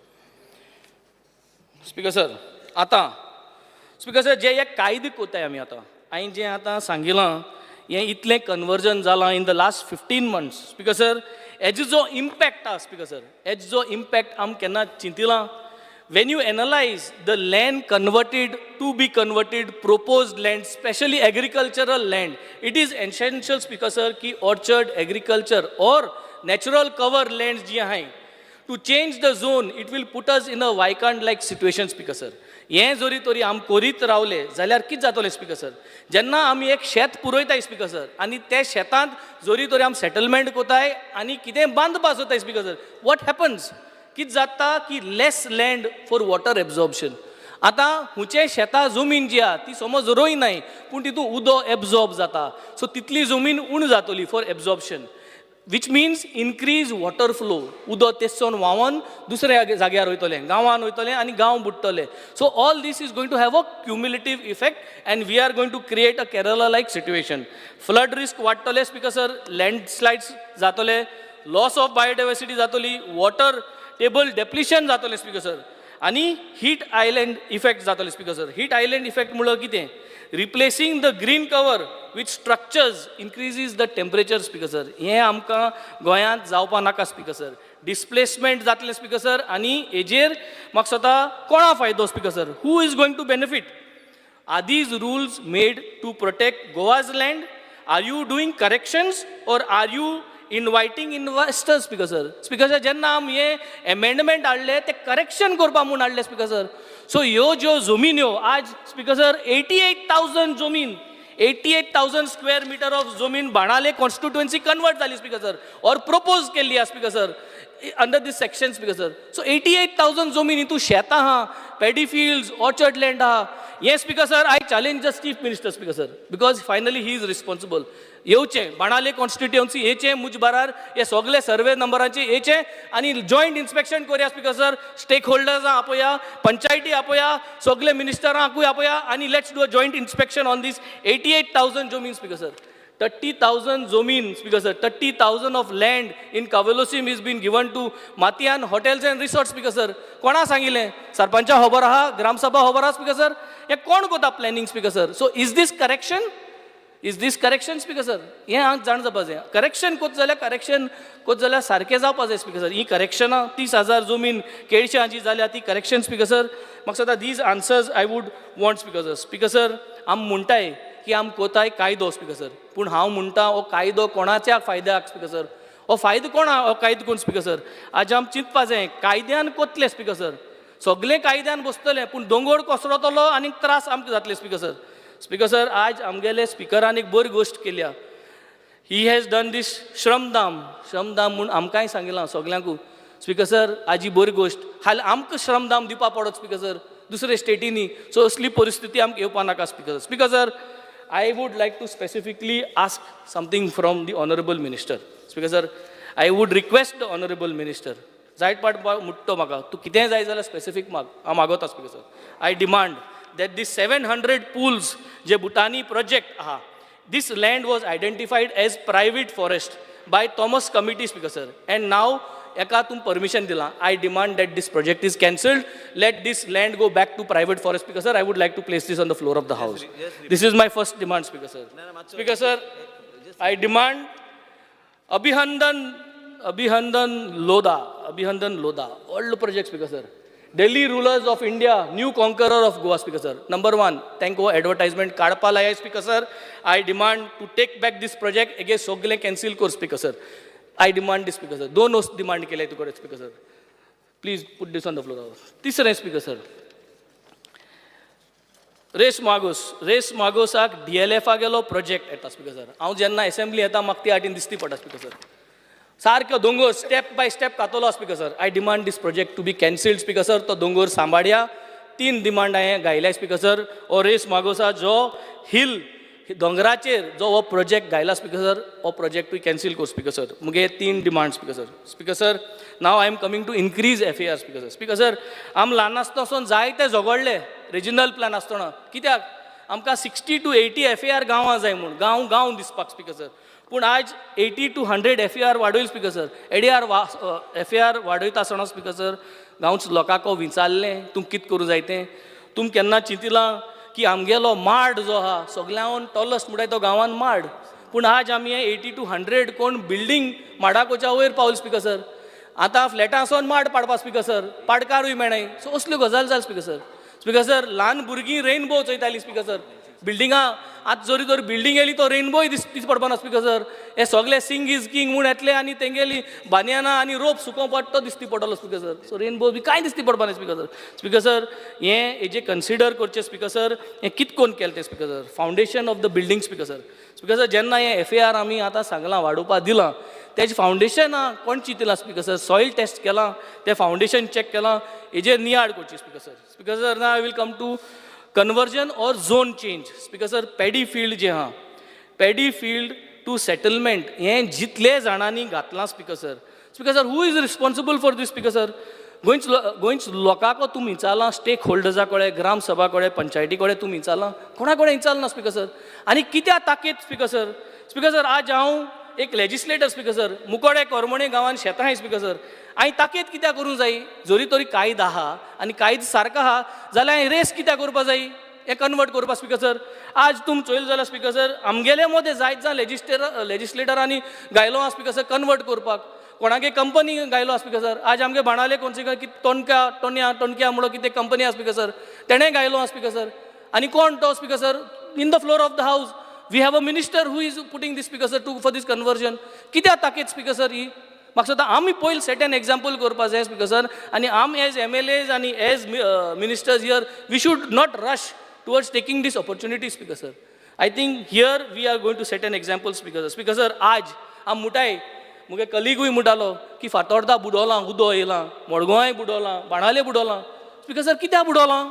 Speaker sir, आतां speaker sir, जे हे कायदे कोताय आमी आतां, हांवें जें आतां सांगिलां, हें इतलें कन्वर्जन जालां in the last 15 months. Speaker sir, हेजो जो इम्पॅक्ट आसा स्पीकर सर, हेजो जो इम्पॅक्ट आमी केन्ना चिंतिलां? When you analyze the land converted, to be converted, proposed land, specially agricultural land, it is essential, Speaker sir, की orchard, agriculture or natural cover lands जी आहाय, to change the zone, it will put us in a Vaikhand like situation, Speaker sir. हें जरी तरी आमी करीत रावले जाल्यार कितें जातलें स्पीकर सर? जेन्ना आमी एक शेत पुरयताय स्पीकर सर, आनी ते शेतांत जरी तरी आमी सेटलमेंट कोताय आनी कितें बांदपा सोदताय स्पीकर सर, what happens, कितें जाता की less land for water absorption. आतां हुंचे शेतां जमीन जी आहा ती समज रोयनाय, पूण तितून उदक एब्जॉर्ब जाता, सो तितली जमीन उण जातली for absorption, which means increase water flow. उदक तेचसून व्हांवन दुसऱ्या जाग्यार वयतलें, गांवान वयतलें आनी गांव बुडटले. So all this is going to have a cumulative effect and we are going to create a Kerala like situation. Flood risk वाडटले स्पीकर सर, लँडस्लायड्स जातले, लॉस ऑफ बायोडायवर्सिटी जातली, वॉटर टेबल डेप्लिशन जातलें speaker sir, आनी heat island effect जातले speaker sir. Heat island effect म्हणल्यार कितें? Replacing the green cover with structures increases the temperature, Speaker sir. हें आमकां गोंयांत जावपा नाका स्पीकर सर. डिस्प्लेसमेंट जातलें स्पीकर सर, आनी हेजेर म्हाका दिसता कोणा फायदो speaker sir? Who is going to benefit? Are these rules made to protect Goa's land? Are you doing corrections or are you inviting investors, Speaker sir? Speaker sir, जेन्ना आमी हे amendment हाडले ते correction करपा म्हूण हाडले स्पीकर सर. सो ह्यो ज्यो जमिन्यो आज स्पीकर सर, 88,000 जमीन, 88,000 square meter of जमीन बाणाले कॉन्स्टिट्युएन्सी कन्वर्ट जाली स्पीकर सर, और प्रपोज केल्ली आहा speaker sir, under this section, Speaker sir. So 88,000 जमीन, हितू शेतां आहा, paddy fields, orchard land आहा. हें speaker sir, I challenge the chief minister, Speaker sir, because finally he is responsible. येवचें बाणाले कॉन्स्टिट्युएन्सी येचें, मुज बारार हे सगळे सर्वे नंबरांचे येचें आनी जॉयंट इन्स्पेक्शन करुया स्पीकर सर. स्टेक होल्डर्सां आपया, पंचायती आपया, सगळे मिनिस्टरांकूय आपया आनी let's do a joint inspection on this 88,000 जमीन स्पीकर सर. 30,000 जमीन speaker sir, 30,000 of land in Cavelossim is been given to Mathiyan Hotels and Resort, Speaker sir. कोणा सांगिल्लें? सरपंचा खबर आहा? ग्रामसभा खबर आहा स्पीकर सर? हें कोण कोता planning, speaker sir? So is this correction? Is this correction, Speaker sir? हें हांव जाण जावपा जाय. करेक्शन कोत जाल्यार, करेक्शन कोत जाल्यार सारकें जावपा जाय स्पीकर सर. ही करेक्शनां, 30,000 जमीन केळश्यां जी जाल्या ती करेक्शन स्पीकर सर? म्हाका दिसता these answers I would want, Speaker sir. Speaker sir, आमी म्हणटाय की आमी कोताय कायदो स्पीकर सर, पूण हांव म्हणटा हो कायदो कोणाच्या फायद्याक स्पीकर सर? हो फायदो कोणा हो कायदो कोण स्पीकर सर? आज आमी चिंतपा जाय. कायद्यान कोतले स्पीकर सर, सगलें कायद्यान बसतलें, पूण दोंगोर कोसळतलो आनी त्रास आमकां जातले स्पीकर सर. स्पीकर सर, आज आमगेले स्पिकरान एक बरी गोश्ट केल्या. He has done this श्रमदान. श्रमदान म्हूण आमकांय सांगिलां सगल्यांकू स्पीकर सर. आज ही बरी गोश्ट. हाल आमकां श्रमदान दिवपा पडत स्पीकर सर दुसरे स्टेटींनी. सो असली परिस्थिती आमकां येवपा नाका speaker. Speaker sir, I would like to specifically ask something from the honourable minister. Speaker sir, I would request the honourable minister, जायत पाट मुट्टो म्हाका, तूं कितेंय जाय जाल्यार स्पेसिफीक माग, हांव मागोता. Speaker sir, I demand that the 700 pools जे भुटानी प्रोजेक्ट आहा. This land was identified as private forest by Thomas Committee, Speaker sir, and now एका तूं परमिशन दिलां. I demand that this project is cancelled. Let this land go back to private forest, Speaker sir. I would like to place this on the floor of the house. This is my first demand, Speaker sir. Speaker sir, I demand Abhihandan Lodha, व्हडलो project, Speaker sir. Delhi rulers of India, new conqueror of Goa, Speaker sir, number one. तांकां advertisement काडपा लाय, Speaker sir. I demand to take back this project. Again सगलें cancel कर, Speaker sir. I demand this, Speaker sir. दोन demand केले तुका, Speaker sir. Please put this on the floor. तिसरें, speaker sir, Reis Magos. Reis मागोसाक डीएलएफा गेलो प्रोजेक्ट येता, स्पीकर सर. हांव जेन्ना एसेंब्ली येता, म्हाका ती आटीन दिसती पडटा, स्पीकर सर. सारको दोंगोर स्टेप बाय स्टेप कातलो, Speaker sir. I demand this project to be cancelled, Speaker sir. तो दोंगोर सांबाळया. तीन डिमांड हांवें घायल्या, स्पीकर सर. हो रेस मागोसा जो हिल दोंगराचेर जो हो प्रोजेक्ट घायला, स्पीकर सर, हो प्रोजेक्टूय कॅन्सील कर, स्पीकर सर. मुगे तीन demand, Speaker sir. Speaker sir, now I am coming to increase FAR, Speaker sir. Speaker sir, आम ल्हान आसतना सावन जायते झगडले रिजनल प्लॅन आसतना. कित्याक आमकां 60 to 80 FAR गांवां जाय म्हूण, गांव गांव दिसपाक, स्पीकर सर. पूण आज 80 to 100 FAR वाडयल, स्पीकर सर. एडीआर वा एफएआर वाडयता आसतना, स्पीकर सर, गांवच लोकांक विचारलें तूं कित करूं जाय तें? तुम केन्ना चिंतिलां की आमगेलो माड जो आहा सगळ्यान टॉलस्ट म्हणटाय तो गांवान माड, पूण आज आमी 80 टू 100 कोण बिल्डींग माडाकोच्या वयर पावल, स्पीकर सर. आतां फ्लॅटां वचोन माड पाडपा, स्पीकर सर, पाडकारूय मेळनाय. सो असल्यो गजाल जाल, स्पीकर सर. स्पीकर सर, ल्हान भुरगीं रेनबो चोयतालीं, स्पीकर सर. बिल्डिंगां आतां जरी तर बिल्डींग येयली, तो रेनबोय दिस दिस पडपा ना, स्पीकर सर. हे सगळे सिंग is king म्हूण येतले आनी तेंगेली बानयानां आनी रोप सुकोवपाक तो दिसती पडटलो, स्पीकर सर. सो रेनबो बी कांय दिसती पडपा ना, स्पीकर सर. स्पीकर सर, हें हेजें कन्सिडर करचें, स्पीकर सर. हें कित कोन्न केलें तें, Speaker sir? Foundation of the building, Speaker sir. Speaker sir, जेन्ना हें एफएआर आमी आतां सांगलां वाडोवपा दिलां, तेजें फावंडेशन कोण चिंतलां, स्पीकर सर? सॉयल टेस्ट केलां? तें फावंडेशन चॅक केलां? हेजेर नियाळ करची, Speaker sir. Speaker sir, now I will come to conversion or zone change, Speaker sir. Paddy field जें आहा, paddy field to settlement हें जितले जाणांनी घातलां, Speaker sir. Speaker sir, who is responsible for this, Speaker sir? गोंयच लोकांक तुमी विचारलां? Stake होल्डर्सा कडेन, ग्राम सभा कडेन, पंचायती कडेन तुमी विचारलां? कोणा कडेन विचारलां ना, स्पीकर सर? आनी कित्याक ताकीत, स्पीकर सर? स्पीकर सर, आज हांव एक लेजिस्लेटर, स्पीकर सर. मुकोडे कोरमोणे गांवान शेतां आहाय, स्पीकर सर. हांवें ताकीत कित्याक करूंक जाय? जरी तरी कायदो आहा आनी कायदो सारको आहा जाल्यार हांवें रेस कित्याक करपा जाय हें कन्वर्ट करपा, स्पीकर सर? आज तुम चोयल जाल्यार, स्पीकर सर, आमगेले मदें जायत जाण लेजिस्लेटरांनी घायलो आहा, स्पीकर सर, कन्वर्ट करपाक. कोणागे कंपनी घायलो आहा, स्पीकर सर. आज आमगे बाणावले कोणसे की टोनक्या टोन्या टोनक्या म्हणून कितें कंपनी आहा, स्पीकर सर, तेणें घायलो आहा, स्पीकर सर. आनी कोण तो, Speaker sir? In the floor of the house, we have a minister who is putting this, Speaker sir, to for this conversion. कित्याक ताकीत, स्पीकर सर, ही? म्हाका दिसता आमी पयलीं सेट एन एग्जाम्पल करपा जाय, स्पीकर सर. आनी आम एज एमएलएज आनी as ministers here, we should not rush towards taking this opportunity, Speaker sir. I think here we are going to set an example, Speaker sir. Speaker sir, आज आम मुटाय, मुगे कलिगूय म्हणटालो की फातोर्दा बुडोलां, उदो येयलां, मडगांवाय बुडोलां, बाणावले बुडोलां. स्पीकर सर, कित्याक बुडोलां?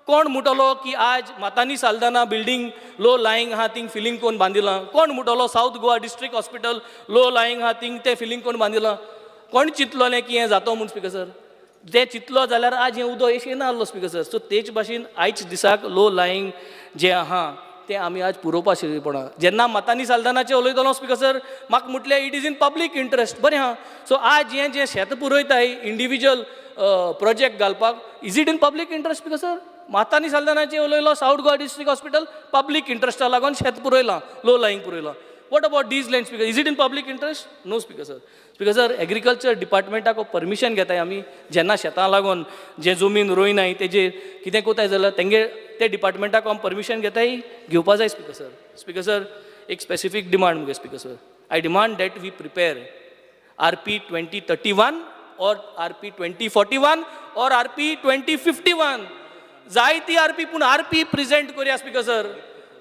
कोण म्हणटलो की आज मातानी साल्दाना बिल्डींग लो लायींग आहा, थिंग फिलींग कोण बांदिलां? कोण म्हणटलो South Goa District Hospital low lying आहा, थिंग तें फिलींग कोण बांदिलां? कोण चिंतलोलें की हें जातो म्हूण, स्पीकर सर? तें चिंतलो जाल्यार आज हें उदक एशें येना आसलो, स्पीकर सर. सो तेच भाशेन आयज दिसाक लो लायींग जें आहा तें आमी आज पुरोवपा पडना. जेन्ना मातानी साल्दानाचें उलयतलो, स्पीकर सर, म्हाका म्हटलें it is in public interest. बरें आहा. सो आज हें जें शेत पुरयताय इंडिविज्युअल प्रोजेक्ट घालपाक, is it in public interest, Speaker sir? मातानी साल्दानाचें उलयलो, South Goa District Hospital public इंट्रस्टा लागून शेत पुरयलां, लो लायींग पुरयलां. What about these land, Speaker? Is it in public interest? No, Speaker sir. Speaker sir, agriculture डिपार्टमेंटाक permission घेताय आमी जेन्ना शेतां लागून जे जमीन रोयनाय तेजेर कितें कोताय जाल्यार तेंगे ते डिपार्टमेंटाक आमी परमिशन घेताय? घेवपा जाय, स्पीकर सर. स्पीकर सर, एक स्पेसिफीक डिमांड मुगे, Speaker sir. I demand that we prepare RP 2031 or RP 2041 or RP 2051. जायती आरपी, पूण आरपी प्रेजेंट करुया, स्पीकर सर.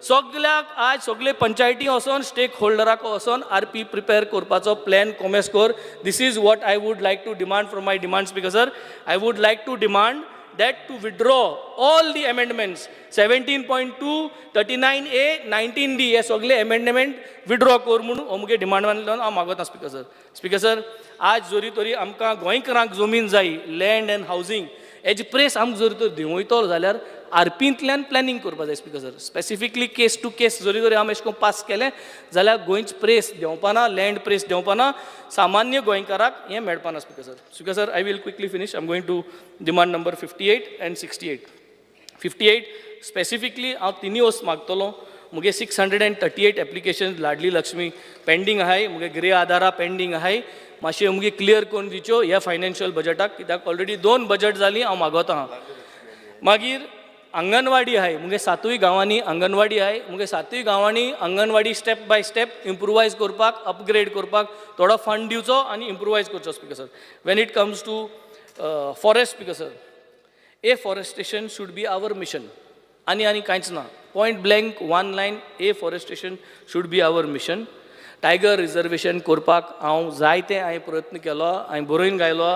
सगल्याक आज सगले पंचायती वचोन, स्टेक होल्डराक वचोन आरपी प्रिपेर करपाचो प्लॅन कोमेस कर. This is what I would like to demand from my demand, Speaker sir. I would like to demand that to withdraw all the amendments 17.2, 39A, 19D. हे सगळे amendment withdraw कर म्हणून हो मुगे demand हांव मागता, स्पीकर सर. स्पीकर सर, आज जरी तरी आमकां गोंयकारांक जमीन जाय, लँड अँड हावजींग हेजी प्रेस आमकां जरी तर देंवयतलो जाल्यार आरपींतल्यान प्लॅनिंग करपा जाय speaker sir. Specifically case to case जरी जरी आमी अशें करून पास केलें जाल्यार गोंयच प्रेस देंवपाना, लँड प्रेस देंवपाना, सामान्य गोंयकाराक हें मेळपाना speaker sir. Speaker sir, I will quickly finish. I am going to demand number 58 and 68. 58 specifically हांव तिनूय वस्त मागतलो. मुगे 638 application Ladli Lakshmi pending आहाय, मुगे गृह आधारा पेंडींग आहाय. मातशें मुगे क्लियर करून दिवच्यो ह्या फायनान्शियल बजटाक, कित्याक ऑलरेडी 2 बजट जालीं हांव मागोता आहा. मागीर अंगणवाडी आहाय, मुगे 7 गांवांनी अंगणवाडी आहाय. मुगे 7 गांवांनी anganwadi step by step improvise करपाक, अपग्रेड करपाक थोडो फंड दिवचो आनी इम्प्रुवायज करचो speaker sir. When it comes to forest speaker sir, afforestation should be our mission. आनी आनी कांयच ना, point blank one line, afforestation should be our mission. Tiger reservation करपाक हांव जायते हांवें प्रयत्न केलो, हांवें बरोवन घायलो.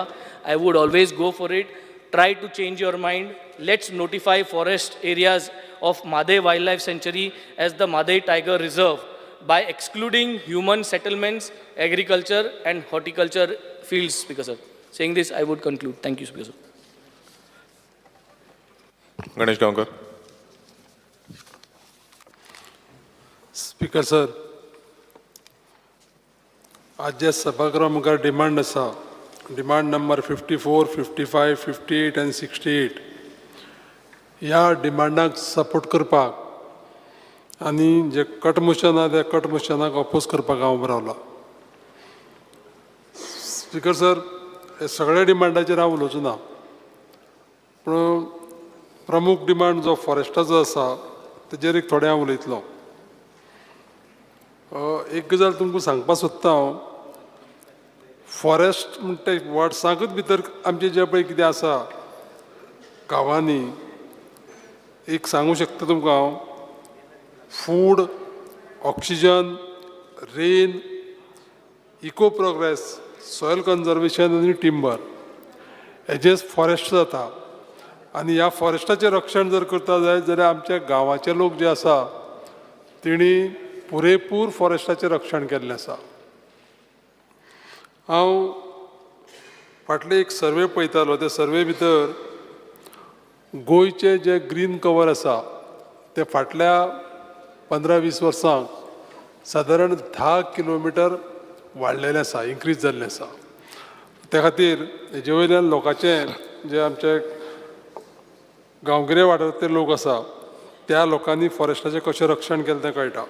I would always go for it. Try to change your mind. Let's notify forest areas of Mhadei wild life sanctuary as the Mhadei tiger reserve by excluding human settlements, agriculture and horticulture fields, Speaker sir. Saying this, I would conclude. Thank you, Speaker sir. Ganesh Gaonkar. Speaker sir, आज जे सभागृहा मुखार demand आसा, demand number 54, 55, 58 आनी 68, ह्या डिमांडाक support करपाक आनी जे cut motion आहा त्या cut मोशनाक oppose करपाक हांव उबो रावला. स्पीकर सर, हे सगळ्या डिमांडाचेर हांव उलोवचो ना, पूण प्रमुख डिमांड जो फॉरेस्टाचो आसा तेजेर एक थोडें हांव उलयतलो. एक गजाल तुमकां सांगपाक सोदता हांव, फॉरेस्ट म्हणटा वर्ड्साकूच भितर आमचें जें पळय कितें आसा गांवांनी, एक सांगूं शकता तुमकां हांव, food, oxygen, rain, eco progress, soil conservation आनी टिंबर हेजेच फॉरेस्ट जाता. आनी ह्या फॉरेस्टाचें रक्षण जर करता जायत जाल्यार आमच्या गांवाचे लोक जे आसा तेणी पुरेपूर फॉरेस्टाचें रक्षण केल्लें आसा. हांव फाटले एक सर्वे पळयतालो, त्या सर्वे भितर गोंयचें जें ग्रीन कवर आसा तें फाटल्या 15-20 वर्सांक सादारण 10 किलोमिटर वाडलेलें आसा, इन्क्रीज जाल्लें आसा. त्या खातीर हेजे वयल्यान लोकांचें जे आमचे गांवगिरे वाठारांतले लोक आसा त्या लोकांनी फॉरेस्टाचें कशें रक्षण केलें तें कळटा.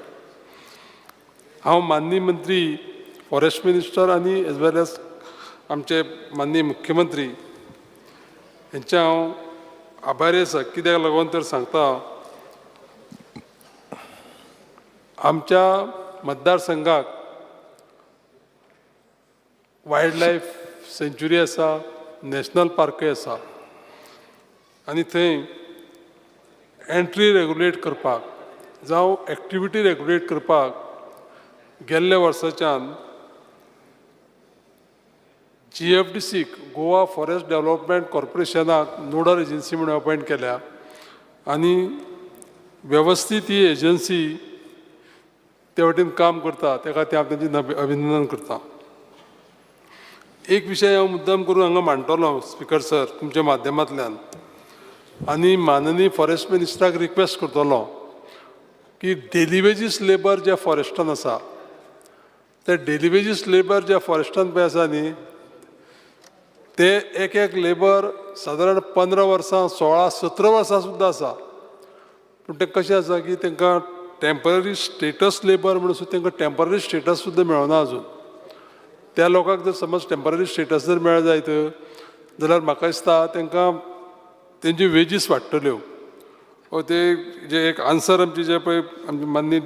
हांव माननीय मंत्री, फॉरेस्ट मिनिस्टर आनी एज वेल एज आमचे माननीय मुख्यमंत्री हेंचे हांव आभारी आसा. कित्याक लागून तर सांगता, आमच्या मतदारसंघाक वायल्ड लायफ सेंच्युरी आसा, नॅशनल पार्कय आसा आनी थंय एंट्री रेगुलेट करपाक जावं एक्टिविटी रेगुलेट करपाक गेल्ल्या वर्साच्यान GFDCक, गोवा फॉरेस्ट डेव्हलपमेंट कॉर्पोरेशनाक नोडल एजन्सी म्हणून अपॉयंट केल्या आनी वेवस्थीत ही एजन्सी ते वटेन काम करता. त्या खातीर हांव तांचें अभिनंदन करता. एक विशय हांव मुद्दम करून हांगा मांडटलो स्पीकर सर तुमच्या माध्यमांतल्यान, आनी माननीय फॉरेस्ट मिनिस्टराक रिक्वेस्ट करतलो की डेली वेजीस लेबर जे फॉरेस्टान आसा ते डेली वेजीस लेबर जे फॉरेस्टान पळय आसा न्ही, ते एक एक लेबर सादारण 15 वर्सां, 16-17 वर्सां सुद्दां आसा. पूण तें कशें आसा की तांकां टेंपररी स्टेटस लेबर म्हणून सुद्दां तांकां टेंपररी स्टेटस सुद्दां मेळना अजून. त्या लोकांक जर समज टेंपररी स्टेटस जर मेळ्ळें जायत जाल्यार म्हाका दिसता तांकां तेंची वेजीस वाडटल्यो. व ते जे एक आन्सर आमचे जे पळय आमचे माननीय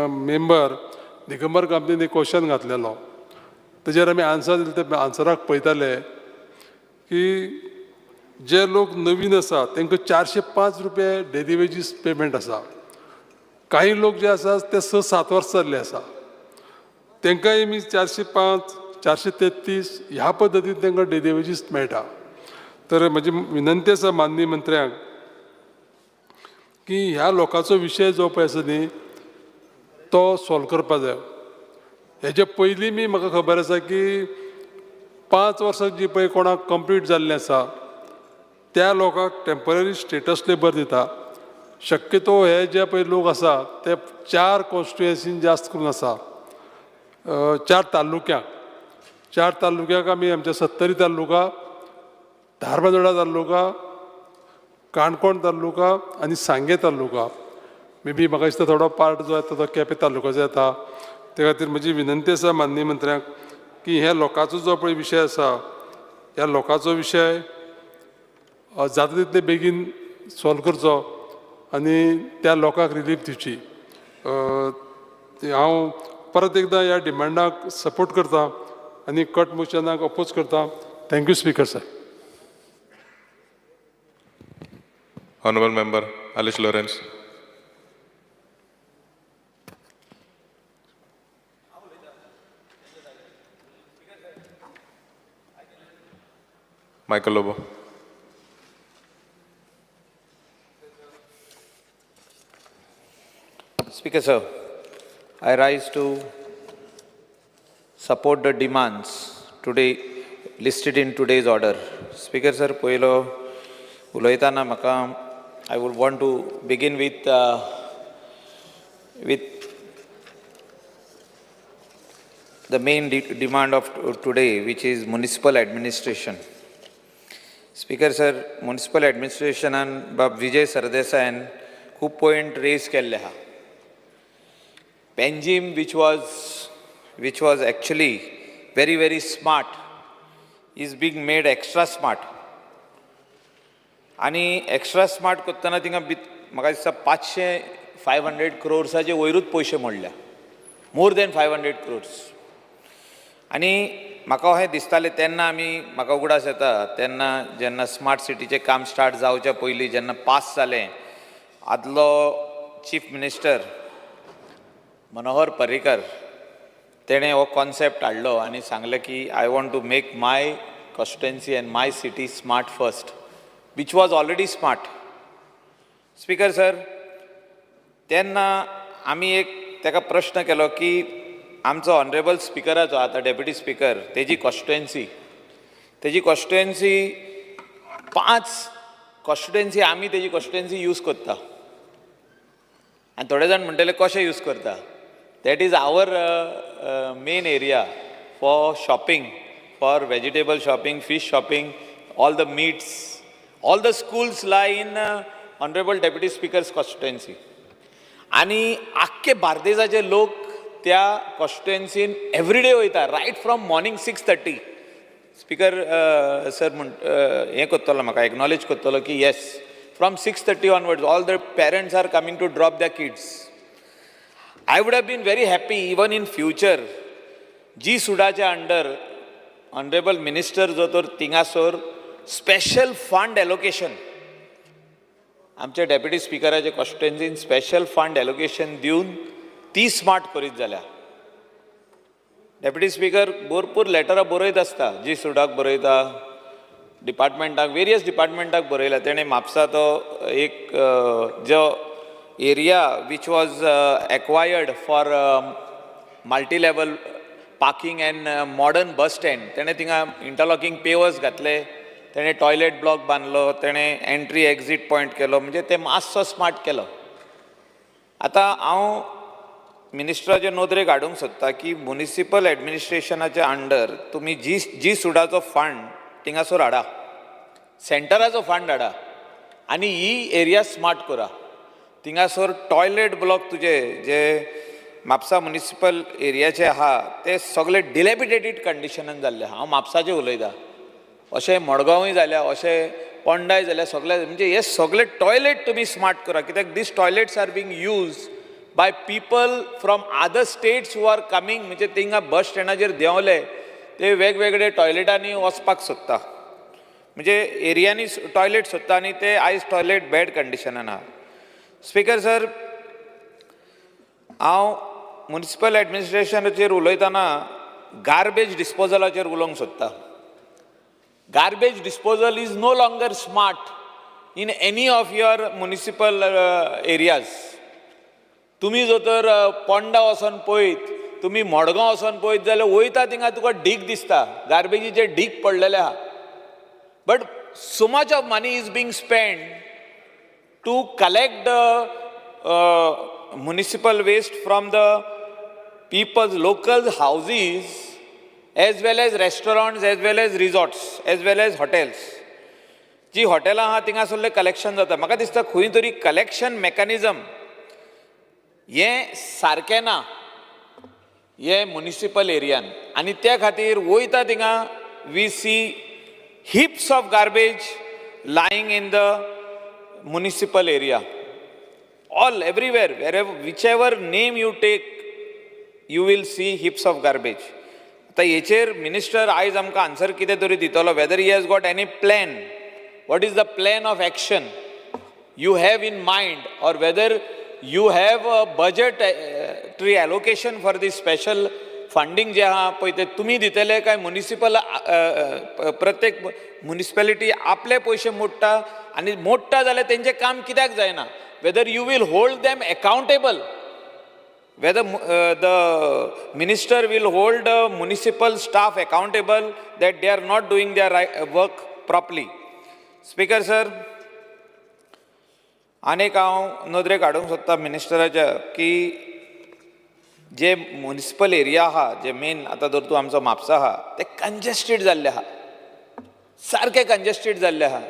मेंबर दिगंबर कामतीन एक क्वेश्चन घातलेलो, तेजेर आमी आन्सर दिले. ते आन्सराक पळयताले की जे लोक नवीन आसा तांकां 405 रुपये डेली वेजीस पेमेंट आसा. कांय लोक जे आसा ते 6-7 वर्सां जाल्ले आसा, तांकांय आमी 405, 433 ह्या पद्दतीन तांकां डेली वेजीस मेळटा. तर म्हजी विनंती आसा माननीय मंत्र्यांक की ह्या लोकांचो विशय जो पळय आसा न्ही तो सॉल्व करपा जाय. हेजे पयलीं बी म्हाका खबर आसा की 5 वर्सां जी पळय कोणाक कंप्लीट जाल्लें आसा त्या लोकांक टेंपररी स्टेटस लेबर दिता. शक्यतो हे जे पळय लोक आसा ते चार कॉन्स्टिट्युएन्सीन जास्त करून आसा, चार तालुक्यांक. चार तालुक्याक आमी आमच्या सत्तरी तालुका, धारबांदोडा तालुका, काणकोण तालुका आनी सांगे तालुका. मे बी म्हाका दिसता थोडो पार्ट जो येता तो केपें तालुक्याचो येता. ते खातीर म्हजी विनंती आसा माननीय मंत्र्यांक की हे लोकांचो जो पळय विशय आसा, ह्या लोकांचो विशय जाता तितले बेगीन सॉल्व करचो आनी त्या लोकांक रिलीफ दिवची. हांव परत एकदां ह्या डिमांडाक सपोर्ट करता आनी कट मोशनाक अपोज करता. Thank you speaker sir. Honorable Member Alice Lawrence. Michael Lobo. Speaker sir, I rise to support the demands today listed in today's order. Speaker sir, पयलो उलयतना म्हाका I would want to begin with the main demand of today, which is municipal administration. Speaker sir, municipal administrationान बाब विजय सरदेसायान खूब point rays केल्ले आहा. Panjim, which was actually very, very smart, is being made extra smart. आनी extra smart करतना थिंगा म्हाका दिसता 500, 500 क्रोर्साचे वयरूच पयशे मोडल्या, more than 500 crores. आनी म्हाका अशें दिसतालें तेन्ना, आमी म्हाका उगडास येता तेन्ना जेन्ना स्मार्ट सिटीचें काम स्टार्ट जावच्या पयलीं जेन्ना पास जालें, आदलो चीफ मिनिस्टर मनोहर पर्रीकर तेणें हो कॉन्सेप्ट हाडलो आनी सांगलें की I want to make my constituency and my city smart first, which was already smart. Speaker sir, तेन्ना आमी एक ताका प्रश्न केलो की आमचो ऑनरेबल स्पिकराचो, आतां डेप्युटी स्पिकर, तेजी कॉन्स्टिट्युएन्सी पांच कॉन्स्टिट्युएन्सी आमी तेजी कॉन्स्टिट्युएन्सी यूज करता. आनी थोडे जाण म्हणटले कशें यूज करता? That is our main area for shopping, for vegetable shopping, fish shopping, all the meats, all the schools lie in honourable deputy speaker's constituency. आनी आख्खे बार्देजाचे लोक त्या कॉन्स्टिट्युएन्सीन एवरीडे वयता, right from morning 6:30. Speaker sir म्हण हें करतलो, म्हाका एक्नॉलेज करतलो की yes, from 6:30 onwards all the parents are coming to drop the kids. I would have been very happy even in future जी सुडाच्या अंडर ऑनरेबल मिनिस्टर जो तर थिंगासर स्पेशल फंड एलोकेशन, आमच्या डेप्युटी स्पिकराचे कॉन्स्टिट्युएन्सीन स्पेशल फंड एलोकेशन दिवन ती smart करीत जाल्यार. Deputy speaker भरपूर लेटरां बरयत आसता, जी सुडाक बरयता, डिपार्टमेंटाक, वेरियस डिपार्टमेंटाक बरयला तेणें. म्हापसा तो एक जो area which was acquired for multi level parking and modern bus stand, तेणें थिंगा इंटरलॉकिंग पेवर्स घातले, तेणें टॉयलेट ब्लॉक बांदलो, तेणें एंट्री एक्झीट पॉयंट केलो, म्हणजे ते मातसो स्मार्ट केलो. आतां हांव मिनिस्टराचे नदरेक हाडूंक सोदता की मुनिसिपल एडमिनिस्ट्रेशनाच्या अंडर तुमी जी जी सुडाचो फंड थिंगासर हाडा, सेंटराचो फंड हाडा आनी ही एरिया स्मार्ट करा. थिंगासर टॉयलेट ब्लॉक तुजे जे म्हापसा मुनिसिपल एरियाचे आहा ते सगळे डिलेपिडेटेड कंडिशनान जाल्ले. हांव म्हापसाचें उलयतां, अशें मडगांवूय जाल्या, अशें पोंडाय जाल्या, सगळे. म्हणजे हे सगळे टॉयलेट तुमी स्मार्ट करा, कित्याक these toilets are being used by people from other states who are coming. म्हणजे थिंगा बस स्टँडाचेर देंवले ते वेगवेगळे टॉयलेटांनी वचपाक सोदता, म्हणजे एरियांनी टॉयलेट सोदता आनी ते आयज टॉयलेट बॅड कंडिशनान आहा. स्पिकर सर, हांव मुनिसिपल एडमिनिस्ट्रेशनाचेर उलयतना गार्बेज डिस्पोजलाचेर उलोवंक सोदता. Garbage disposal is no longer smart in any of your municipal areas. तुमी जर तर पोंडा वचोन पळयत, तुमी मडगांव वचोन पळयत जाल्यार वयता थिंगा तुका ढीग दिसता, गार्बेजीचे ढीग पडलेले आहा. But so much of money is being spend to collect the municipal waste from the people's local houses as well as restaurants, as well as resorts, as well as hotels. जी हॉटेलां आहा थिंगासरलें कलेक्शन जाता. म्हाका दिसता खंय तरी collection mechanism हें सारकें ना हे मुनिसिपल एरियान आनी त्या खातीर वयता थिंगा we see heaps of garbage lying in the municipal area, all everywhere. Wherever, whichever name you take, you will see heaps of garbage. आतां हेचेर मिनिस्टर आयज आमकां आन्सर कितें तरी दितलो, whether he has got any plan, what is the plan of action you have in mind, or whether you have a budgetary allocation for this special funding जे आहा पळय, ते तुमी दितले काय मुनिसिपल, प्रत्येक मुनिसिपेलिटी आपले पयशे मोडटा आनी मोडटा जाल्यार तेंचें काम कित्याक जायना, whether you will hold them accountable, whether the minister will hold the municipal staff accountable that they are not doing their work properly. Speaker sir, आनीक हांव नदरेक हाडूंक सोदता मिनिस्टराच्या की जे मुनिसिपल एरिया आहा, जे मेन आतां धर तूं आमचो म्हापसा आहा, ते कंजेस्टेड जाल्ले आहा, सारके कंजेस्टेड जाल्ले आहा.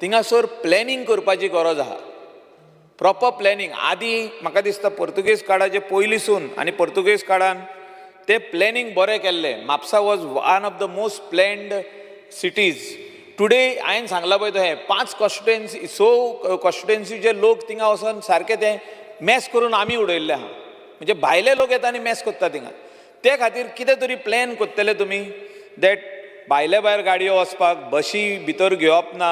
थिंगासर प्लॅनिंग करपाची गरज आहा, प्रॉपर प्लॅनिंग. आदीं म्हाका दिसता पोर्तुगेज काळाचे पयलींसून आनी पोर्तुगेज काळान ते प्लॅनिंग बरें केल्लें. Mapusa was one of the most planned cities. Today हांवें सांगलां पळय तशें पांच कॉन्स्टिट्युएन्सी, स कॉन्स्टिट्युएन्सीचे लोक थिंगा वचोन सारके ते मॅस करून आमी उडयल्ले आहा. म्हणजे भायले लोक येता आनी मॅस करता थिंगा. ते खातीर कितें तरी प्लॅन करतले तुमी that भायले भायर गाडयो वचपाक, बशी भितर घेवप ना,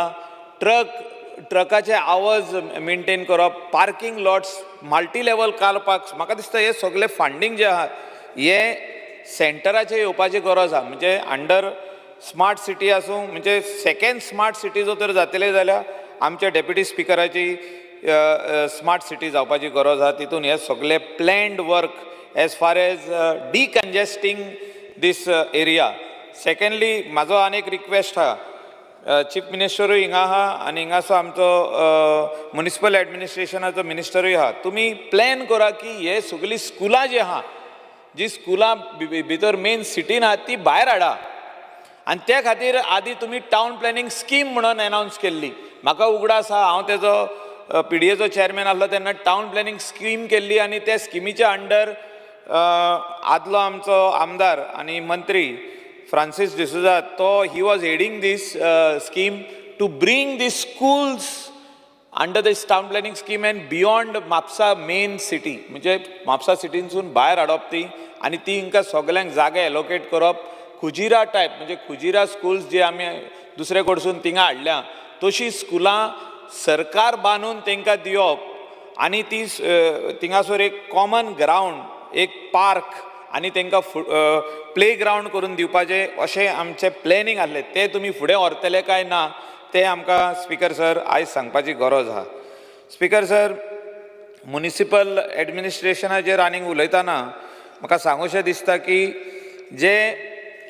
ट्रकाचे आवाज मेनटेन करप, parking lots, multi level car parks. म्हाका दिसता हे सगळे फंडींग जे आहा हे सेंटराचेर येवपाची गरज आहा. म्हणजे अंडर स्मार्ट सिटी आसूं, म्हणजे सेकेंड स्मार्ट सिटी जर तर जातले जाल्यार आमच्या डेप्युटी स्पिकराची स्मार्ट सिटी जावपाची गरज आहा. तितून हे सगळे planned work as far as decongesting this area. Secondly, म्हाजो आनी एक रिक्वेस्ट आहा. चीफ मिनिस्टरूय हिंगा आहा आनी हिंगासो आमचो मुनिसिपल एडमिनिस्ट्रेशनाचो मिनिस्टरूय आहा. तुमी प्लॅन करा की हे सगळीं स्कुलां जी आहा, जी स्कुलां भितर मेन सिटीन आहा, ती भायर हाडा. आनी त्या खातीर आदी तुमी टावन प्लॅनिंग स्कीम म्हणून एनावन्स केल्ली. म्हाका उगडास आहा, हांव तेजो पीडीएचो चॅरमॅन आसलो तेन्ना टावन प्लॅनिंग स्कीम केल्ली आनी त्या स्किमीच्या अंडर आदलो आमचो आमदार आनी मंत्री फ्रांसीस डिसोजा तो he was heading this scheme to bring the schools under this town planning scheme and beyond Mapusa main city. म्हणजे म्हापसा सिटीनसून भायर हाडप ती आनी ती हिंकां सगल्यांक जागे एलोकेट करप, खुजिरा टायप, म्हणजे खुजिरा स्कुल्स जे आमी दुसरे कडसून थिंगा हाडल्या तशी स्कुलां सरकार बांदून तांकां दिवप आनी ती थिंगासर एक कॉमन ग्रावंड, एक पार्क आनी तांकां प्ले ग्रावंड करून दिवपाचें अशें आमचें प्लॅनिंग आसलें. तें तुमी फुडें व्हरतले काय ना तें आमकां स्पिकर सर आयज सांगपाची गरज आहा. स्पिकर सर, मुनिसिपल एडमिनिस्ट्रेशनाचेर आनीक उलयतना म्हाका सांगूशें दिसता की जे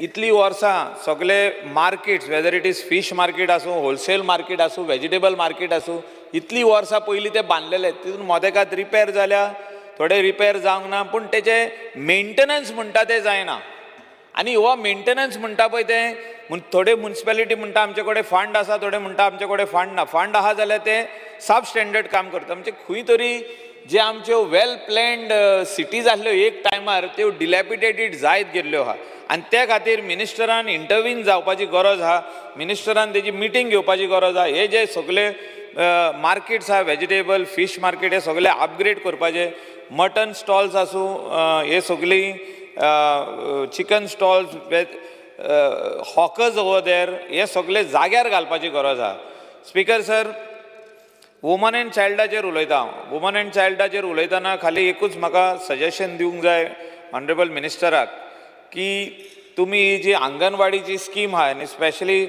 इतलीं वर्सां सगळे markets, whether it is fish market आसूं, होलसेल मार्केट आसूं, वेजिटेबल मार्केट आसूं, इतलीं वर्सां पयलीं ते बांदलेले, तितून मोदेकात रिपेर जाल्या, थोडे रिपेर जावंक ना, पूण तेजे मेंटेनन्स म्हणटा तें जायना. आनी हो मेंटेनन्स म्हणटा पळय तें थोडे मुनिसिपेलिटी म्हणटा आमचे कडेन फंड आसा, थोडे म्हणटा आमचे कडेन फंड ना. फंड आहा जाल्यार ते सब स्टँडर्ड काम करता. म्हणजे खंय तरी जे आमच्यो वेल प्लॅन्ड सिटीज आसल्यो एक टायमार त्यो डिलॅपिडेटेड जायत गेल्ल्यो आहा आनी त्या खातीर मिनिस्टरान इंटरवीन जावपाची गरज आहा. मिनिस्टरान तेजी मिटींग घेवपाची गरज आहा. हे जे सगळे मार्केट्स आहा, वेजिटेबल, फीश मार्केट, हे सगळे अपग्रेड करपाचे. मटन स्टॉल्स आसूं, हे सगळीं chicken stalls, hawkers over there, हे सगळे जाग्यार घालपाची गरज आहा. स्पिकर सर, वुमन एंड चायल्डाचेर उलयता हांव. वुमन एंड चायल्डाचेर उलयतना खाली एकूच म्हाका सजेशन दिवंक जाय ऑनरेबल मिनिस्टराक की तुमी ही जी आंगणवाडीची स्कीम आहा आनी स्पेशली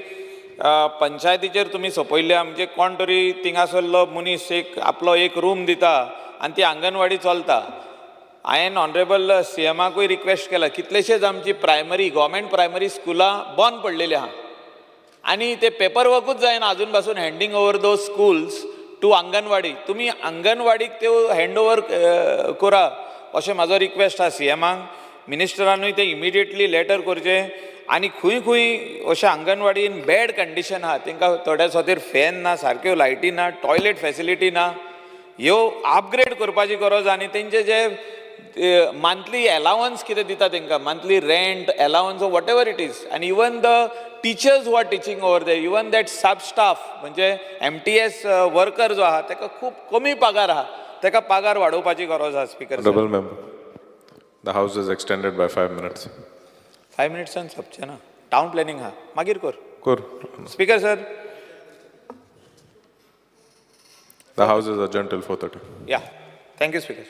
पंचायतीचेर तुमी सोंपयल्ली, म्हणजे कोण तरी थिंगासरलो मनीस एक आपलो एक रूम दिता आनी ती आंगणवाडी चलता. हांवें ऑनरेबल सीएमाकूय रिक्वेस्ट केला, कितलेशेच आमची प्रायमरी, गोवोरमेंट प्रायमरी स्कुलां बंद पडलेली आहा. आनी ते पेपर वर्कूच जायना अजून पासून handing over those schools to anganwadi. तुमी अंगणवाडीक त्यो हँड ओवर करा अशें म्हाजो रिक्वेस्ट आसा सी एमाक. मिनिस्टरानूय ते इमिडिएटली लेटर करचें आनी खंय खंय अशें अंगणवाडी इन बॅड कंडिशन आहा, तांकां थोड्या खातीर फॅन ना, सारक्यो लायटी ना, टॉयलेट फॅसिलिटी ना, ह्यो अपग्रेड करपाची गरज. आनी तेंचे जे मंथली एलावन्स कितें दिता तांकां, monthly rent allowance, whatever it is, आनी even the teachers who are teaching over there, even that sub staff म्हणजे एम टी एस वर्कर जो आहा ताका खूब कमी पगार आहा, ताका पगार वाडोवपाची गरज आहा. Speaker, Honorable member, the House is extended by 5 minutes. 5 मिनट्सान सोंपचें ना, टावन प्लॅनिंग आहा, मागीर कर. Kur. Speaker sir. The House is adjourned till 4:30. Yeah, thank you speaker.